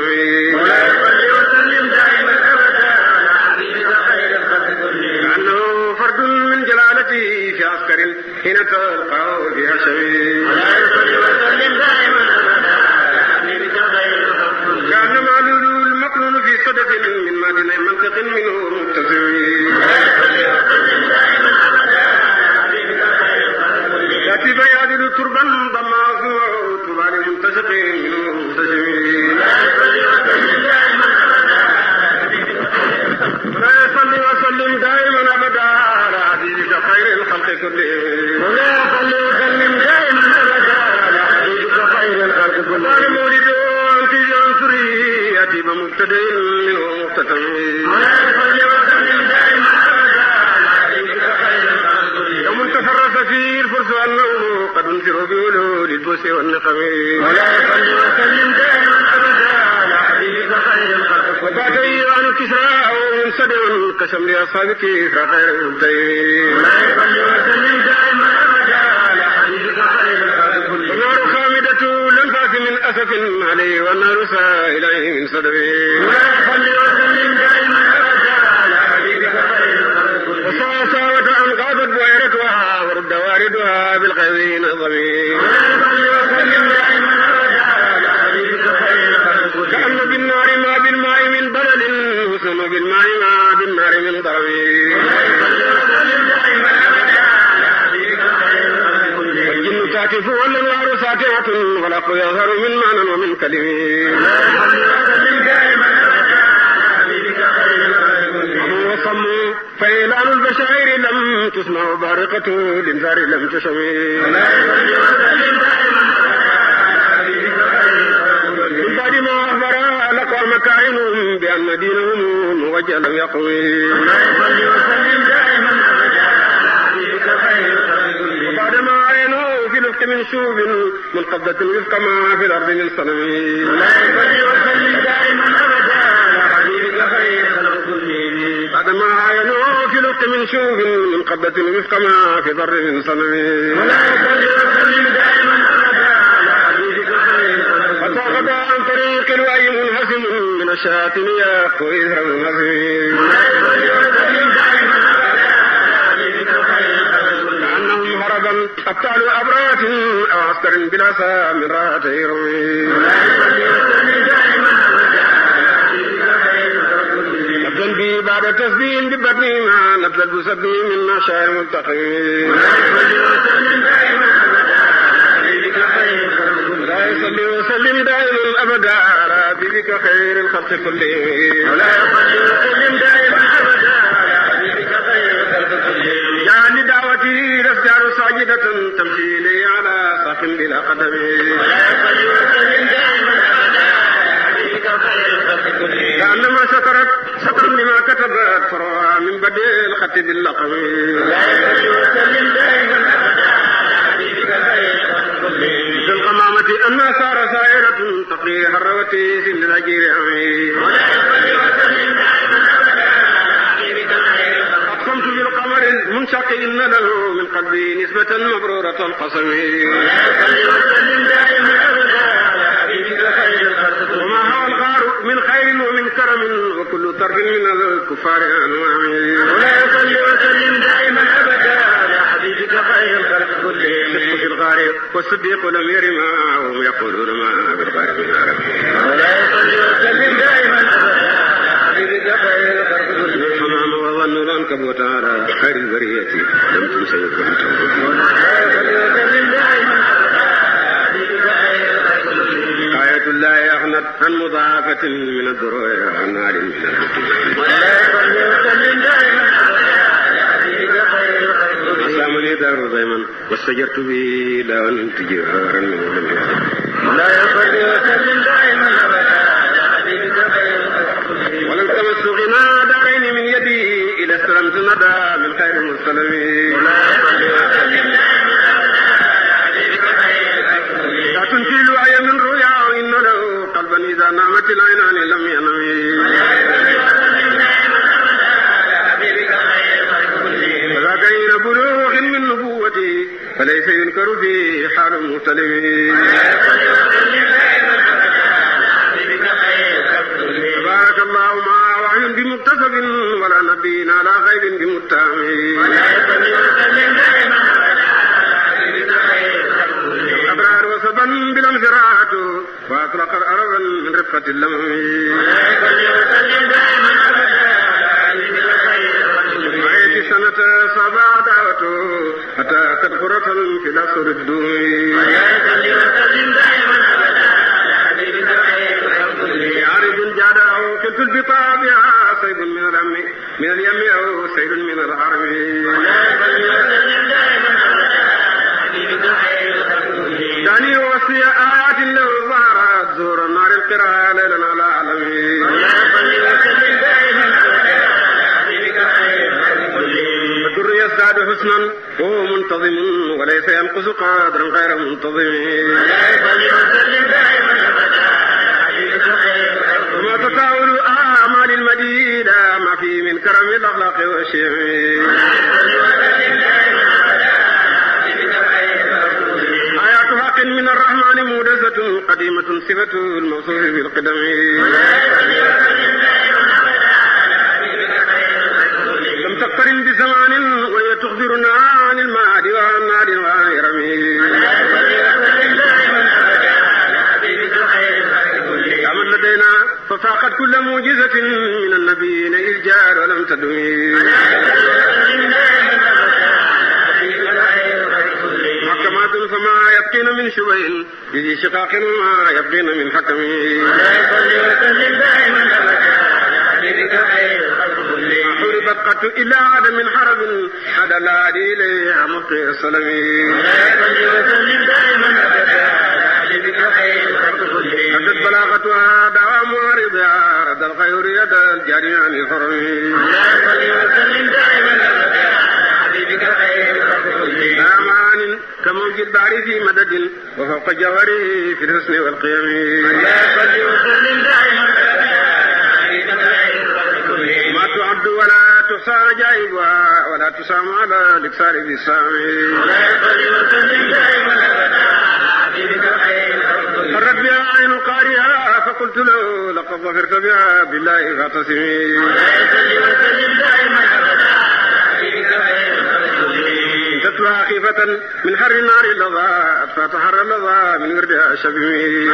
كأنه فرد من جلالته في عسكر حين تلقاه في هشم كأن معلول المقلول في صدف من معدن منطق منه متسم يأتي فيعدل تربا ضماه تربان منتشق منه متسم لا يصلي وسلم دائما أبدا على حبيبك خير الخلق كلهم ولا يصلي وسلم دائما أبدا على حبيبك خير الخلق كلهم قال مولد أنت جنسري يأتي بمبتدئ منه مختتم ولا يصلي وسلم دائما أبدا على حبيبك خير الخلق كلهم يوم تفرس فيه الفرس أنه قد انفروا بولو للبوس والنقم ولا يصلي وسلم دائما أبدا على حبيبك خير الخلق وبعد إيران كسرى أو سدوا كشم لأصحاب كسرى خير المبتين ولا يصلي وسلم دائما أبدا على حبيبك خير الخلق كلهم والنار خامدة لنفاس من أسف عليه والنار سائليه من صدره ولا يصلي وسلم دائما أبدا على حبيبك خير الخلق كلهم وساوة أن غابت بويرتها ورد واردها بالخيرين الضمير ولا يصلي وسلم دائما أبدا على حبيبك خير الخلق كلهم كأن بالنار ما بالماء من بلل وسم بالماء ما بالنار من ضرب ولا يصلي وسلم دائما أبدا على حبيبك خير الخلق كلهم والجن تهتف والنار ساطعة والحق يظهر من معنى ومن كلم ولا يصلي وسلم دائما أبدا على حبيبك خير الخلق كلهم وصموا فإعلان البشائر لم تسمع بارقة الإنذار لم تشم ولا يصلي وسلم دائما أبدا على حبيبك خير الخلق كلهم من بعد ما أخبر لقى مكائنهم بأن دينهم موجه لم يقوي ولا يصلي وسلم دائما أبدا على حبيبك خير الخلق كلهم وبعد ما عينوا في الأفق خلق من شوب منقبضة وفق ما في الأرض من صنم ولا وسلم دائما أبدا على حبيبك خير خلق كلهم بعدما عاينوا في لق من شوب منقبضة وفق ما في ضر من صنم ولا وسلم دائما أبدا على حبيبك خير خلق كلهم وتغضى عن طريق الوعي منهزم من الشياطين يأخذ إثر منهزم ولا وسلم دائما أبطال أبرات أو عسكر بلا سامرات يروي نبذل بي بعد تسبيح ببطني ما نبذل بسبي من نشاء ملتقي لا يصلي وسلم دائما أبدا على حبيبك خير الخلق كلهم ولا يصلي وسلم دائما أبدا على حبيبك خير الخلق كلهم يعني دعوتي الأشجار ساجدة تمشي لي على صف بلا قدم ولا يصلي وسلم دائما أبدا على حبيبك خير الخلق كلهم كأنما شكر لما كتبت فروها من بدء الخط باللقم ولا يصلي وسلم دائما أبدا على حبيبك خير الخلق كلهم في القمامة أما صار سائرة تقي حروتي في الأجير أمي ولا يصلي وسلم دائما أبدا على حبيبك خير الخلق أقسمت بالقمر المنشق إن له من قلبي نسبة مبرورة القسم ولا يصلي وسلم دائما أبدا على حبيبك خير الخلق كلهم وما هو الغار من خير ومن كرم وكل طرف من الكفار أنواع ولا يصلي وسلم دائما أبدا على حبيبك خير الخلق كلهم في الغار والصديق لم يرما وهم يقولون ما بالغار من عرب ولا يصلي وسلم دائما أبدا على حبيبك خير الخلق كلهم حمام وظن العنكبوت على خير البرية لم تنسي وانتم ولا يصلي وسلم دائما أبدا على حبيبك خير الخلق كلهم آية الله أغنت عن مضاعفة من الدروع عن نار من الفتن ولا يصلي وسلم دائما أبدا على حبيبك خير الخلق كلهم أسلامني دار ضيما واستجرت به لا أنت جهارا من ولم ولا يصلي وسلم دائما أبدا على حبيبك خير الخلق كلهم ولم تمس غنى دارين من يدي إلى استلمت ندى من خير المرسلين ولا يصلي وسلم دائما أبدا على حبيبك خير الخلق كلهم لا تنكي الوعي من رؤيا إن له قلبا إذا نامت العينان لم ينم ولا يصلي وسلم دائما أبدا على حبيبك خير الخلق كلهم وذاك إلى بلوغ من نبوتي فليس ينكر فيه حال مختلف ولا يصلي وسلم دائما أبدا على حبيبك خير الخلق كلهم تبارك الله ما وعي بمكتسب ولا نبي على غيب بمتهم ولا يصلي وسلم دائما أبدا على حبيبك خير الخلق كلهم أبرار وسبا بالانفراد وأطلق أربا من رفقة اللمم ولا يصلي وسلم دائما أبدا على حبيبك خير الخلق كلهم عيت سنة صبا دعوته حتى قد قرة في الأسر الدوم ولا يصلي وسلم دائما أبدا على حبيبك خير الخلق كلهم عارض جاده كنت بطابعها صيد من اليم أو سيد من الحرم ولا يصلي وسلم دائما أبدا على حبيبك خير الخلق كلهم دعني وصي آيات له ظهرت زور النار القراء ليلا على علمه ولا يصلي وسلم دائما أبدا على حبيبك خير الخلق كلهم الدر يزداد حسنا وهو منتظم وليس ينقص قدرا غير منتظم ولا يصلي وسلم دائما أبدا على حبيبك خير الخلق وما تساؤل أعمال المدينة ما فيه من كرم الأخلاق والشيم ولا يصلي وسلم دائما أبدا على حبيبك خير الخلق كلهم آيات حق من الرحمن مودزة قديمة صفة الموصوف بالقدم ولا يصلي وسلم دائما أبدا على حبيبك خير الخلق كلهم لم تقترن بزمان وهي تخبرنا عن المعاد وعن نار وعيرمي ولا يصلي وسلم دائما أبدا على حبيبك خير الخلق كلهم كمن لدينا ففاقت كل معجزة من النبيين إذ جاء ولم تدمي ولا يصلي وسلم دائما أبدا على حبيبك خير الخلق كلهم محكمات فما يبقين من شبه لذي شقاق وما يبقين من حكم ولا يصلي وسلم دائما أبدا على حبيبك خير الخلق كلهم ما حربت قط إلا عدم من حرب هذا لا إليه مقي السلم ولا يصلي وسلم دائما أبدا على حبيبك خير الخلق كلهم أدت بلاغتها دوام معرضها رد الخير يد الجاري عن الحرم ولا يصلي وسلم دائما أبدا على أمان كموج البحر في مدد وفوق جواره في الحسن والقيم ما تعد ولا تحصى عجائبها ولا تسام على الإكسار بالسامي فرت بها عين قارئها فقلت له لقد ظفرت بها بالله فاعتصمي تتلوها خيفة من حر النار اللظى فتحر اللظى من وردها الشبمي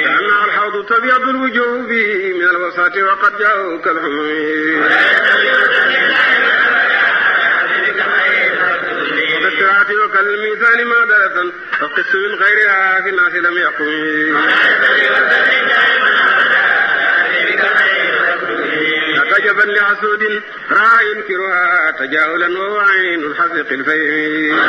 كأنها الحوض تبيض الوجوه به من الوساط وقد جاءوا كالحمي وكالسرعة وكالميزان مادة فقس من غيرها في الناس لم يقم عجبا لحسود راى ينكرها تجاهلا وهو عين الحذق الفيم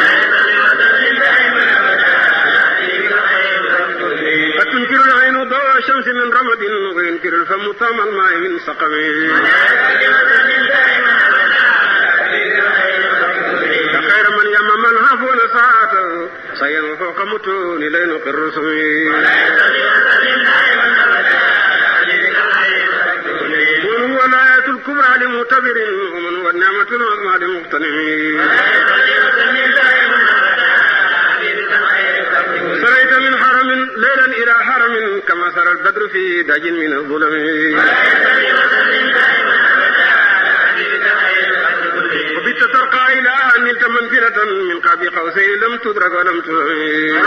قد تنكر العين ضوء الشمس من رمد وينكر الفم طعم الماء من سقم فخير من يمم الهفون ساعته صيا فوق متون لينق الرسم والآية الكبرى لمعتبر ومن هو النعمة العظمى لمغتنم سريت من حرم ليلا إلى حرم كما سرى البدر في داج من الظلم وبت ترقى إلى أن نلت منزلة من قاب قوسين لم تدرك ولم تهم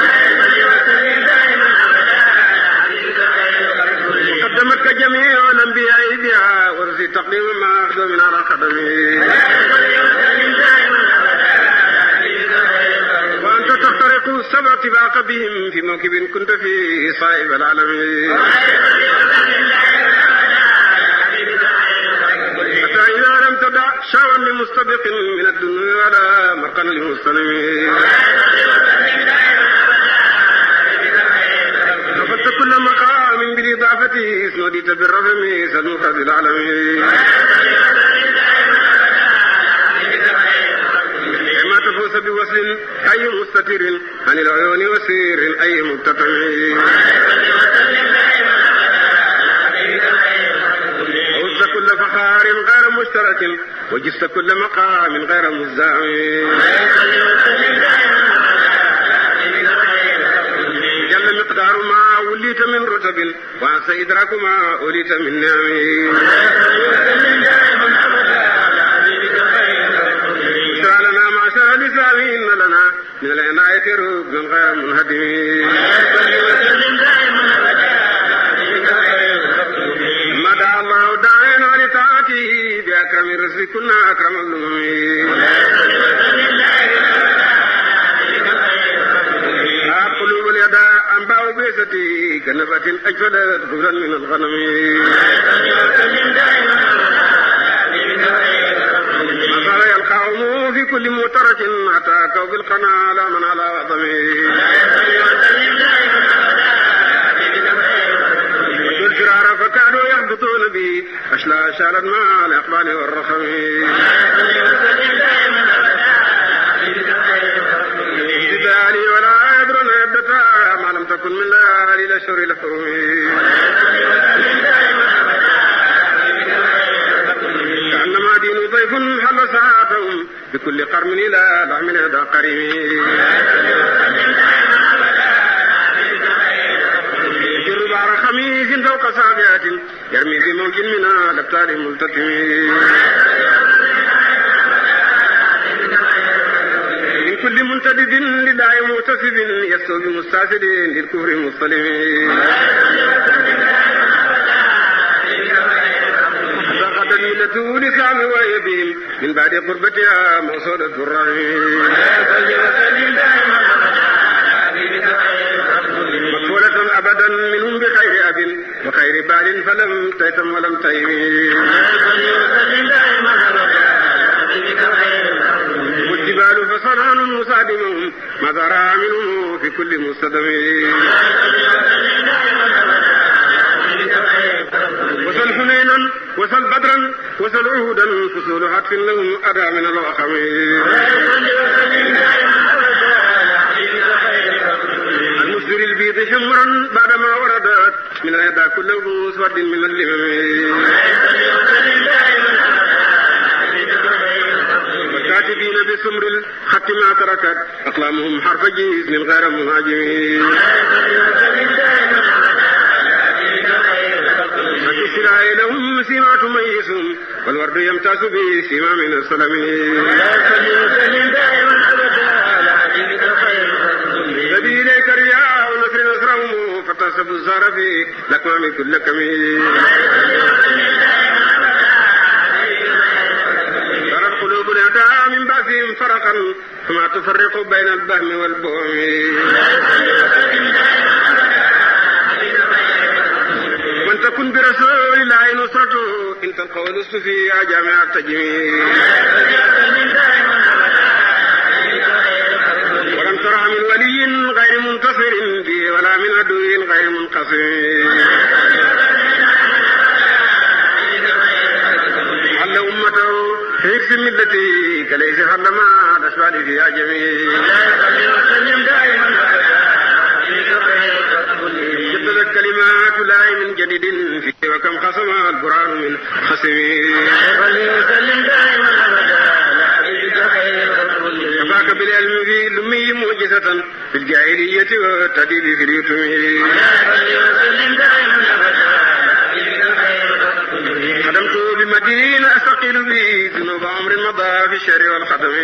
قدمتك جميع الأنبياء بها ورسي تقديم ما أخذ من على قدمي وأنت تخترق السبع طباق بهم في موكب كنت فيه صائب العالمين حتى إذا لم تدع شاوا لمستبق من الدنيا ولا مرقا لمستلم رفضت كل مقام بالإضافة اسنديت بالرفم سالمفرد العالمين ما تفوز بوصل أي مستتر عن العيون وسير أي مبتتم وجدت كل فخار غير مشترك وجدت كل مقام غير مزدحم جل مقدار ما وليت من رتب وعسى إدراك ما وليت من نعم اشرع لنا معشر الإسلام إن لنا من العناية ركن غير منهدم ما دعا الله داعينا لطاعته بأكرم الرسل كنا أكرم الأمم قلوب اليداء أنباء بيستي كنبة أجفلت غفرا من الغنم مصار يلقاهم في كل مترج أتاكوا بالقناة لا من على وطمي وجو الفرار فكانوا يهبطون به أشلا شالت مع الإقبال والرخم جدالي ولا يدرون يبدتا ما لم تكن من ليالي الأشهر الحرم كأنما دين ضيف حل ساعتهم بكل قرم إلى لحم هذا قريم جر بعر خميس فوق سابعات يرمي في موج من الأبطال ملتتم من كل منتدب لداعي متسب يستوي بمستعسد للكفر مصطلم ضاقت الملة لسعم ويبهم من بعد قربتها موصولة الرحيم مقفولة أبدا منهم بخير أب وخير بال فلم تيتم ولم تيم والجبال فصنعن مصادمهم ما ذرى منهم في كل مستدم وسل حنينا وسل بدرا وسل عهودا فصول عطف لهم أدى من الوخم المسدر البيض حمرا بعدما وردت من الهدى كله سود من اللمم والكاتبين بسمر الخط ما تركت أقلامهم حرف جيز غير مهاجمين لهم سمات ميز والورد يمتاز به سما من السلم الذي إليك رياء ونصر نصرهم فتصب الزار في لكمام كل كمين ترى قلوب الأعداء من بعثهم فرقا فما تفرق بين البهم والبهم من تكن برسول الله نصرته إن تلقوا الأسفي جامع التجميل ولم ترى من ولي غير منتصر به ولا من عدو غير منقسم حل أمته حفظ ملته كليس حل ما تشبه فيها جميل جددت كلمات الله من جديد فيه وكم خصم القرآن من خصمه كفاك بالعلم في الأمي معجزة في الجاهلية والتديب في اليتم خدمت بمدين أستقيل به ذنوب عمر مضى في الشر والختم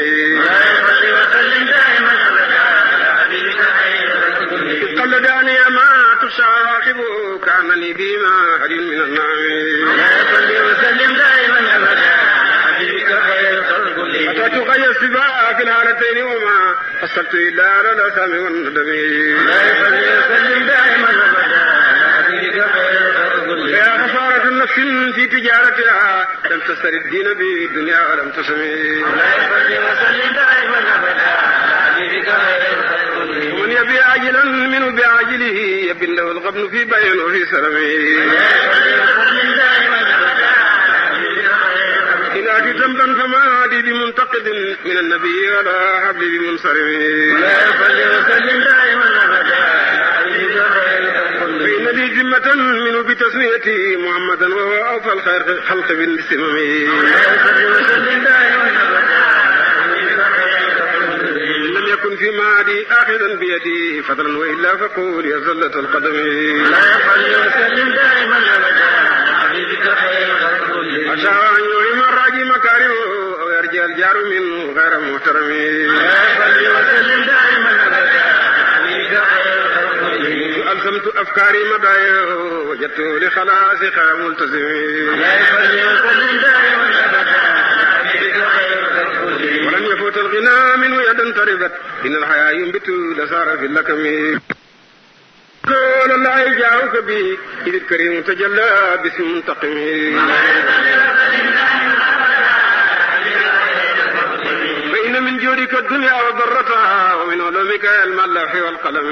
قلداني ما تشاقب كان لي بما هدي من النعم وسلم دائما أبدا أتت غير السباع في الحالتين وما أصلت إلا على الأسام والندم وسلم دائما أبدا يا خسارة النفس في تجارتها لم تستر الدين بالدنيا ولم تسمي وسلم دائما أبدا ومن يبي عاجلا منه بعاجله يبن له الغبن في بين وفي سلمه إن أتي ذنبا فما عادي بمنتقد من النبي ولا حبل بمنصرم وسلم دائما أبدا فإن لي ذمة منه بتسميتي محمدا وهو أوفى الخلق بالسمم وسلم دائما أبدا يكن في معدي آخذا بيدي فضلا وإلا فقول يا زلة القدم لا يصلي وسلم دائما أبدا حبيبك خير خلق كلهم أشاء أن يهم الراجي مكارمه أو يرجع الجار منه غير محترم لا يصلي وسلم دائما أبدا حبيبك خير خلق كلهم ألزمت أفكاري مدايا وجدت لخلاصي خير ملتزم لا يصلي وسلم دائما أبدا ولن يفوت الغنى منه يدا تربت إن الحياة ينبت لسار في اللكم قول الله جاءك به إذ الكريم تجلى باسم منتقم فإن من جودك الدنيا وضرتها ومن علومك علم اللوح والقلم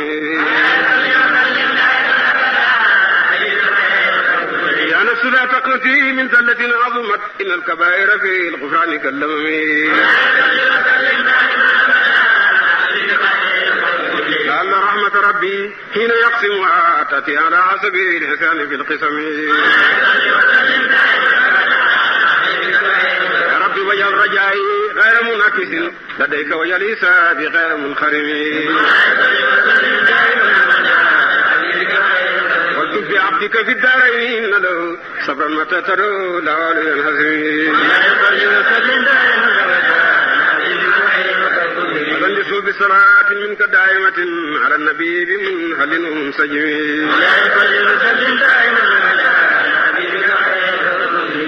يا نفس لا تقنتي من ذلة عظمت إن الكبائر في الغفران كاللمم لعل رحمة ربي حين يقسمها تأتي على حسب الإحسان في القسم يا ربي وجل رجائي غير منعكس لديك وجل إسابي غير منخرم والتب بعبدك في الدارين له صبرا متى ترى لا ينهزم وبلسوا بصلاة منك دائمة على النبي بمنهل منسجم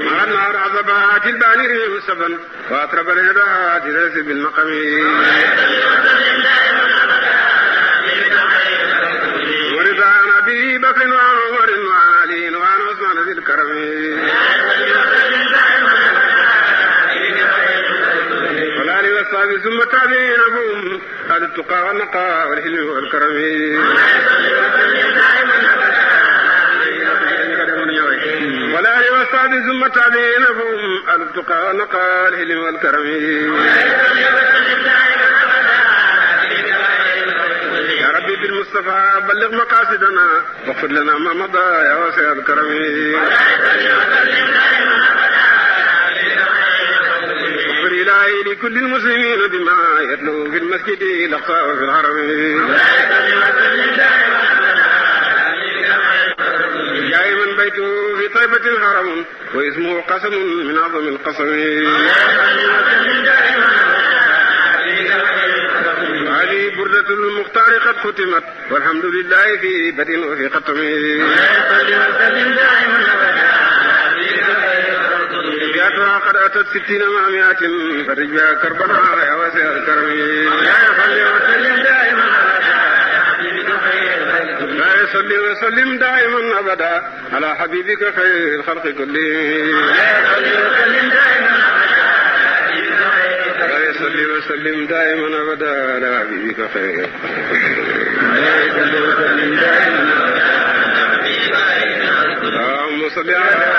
مع النار عذبات البانر وسبا وأطرب الهدات ليس بالمقام ورضا أبي بكر وعمر وعلي وعن عثمان ذي الكرم والآل والصحابة ثم التابعين هم أهل التقى والنقى والحلم والكرم والآل والصحابة بعد ثم تعبين فهم التقى نقال الهلم والكرم يا ربي بالمصطفى بلغ مقاصدنا واغفر لنا ما مضى يا واسع الكرم اغفر إلهي لكل المسلمين بما يتلو في المسجد الأقصى وفي الحرم جاء من بيته في طيبة الحرم واسمه قسم من أعظم القسم هذه بردة المختار قد ختمت والحمد لله في بدء وفي ختم بياتها قد أتت 60 مع 100 فرج بها كربنا يا واسع الكرم لا يصلي وسلم دائما أبدا على حبيبك خير الخلق كلهم لا يصلي وسلم دائما أبدا على حبيبك خير اللهم صل على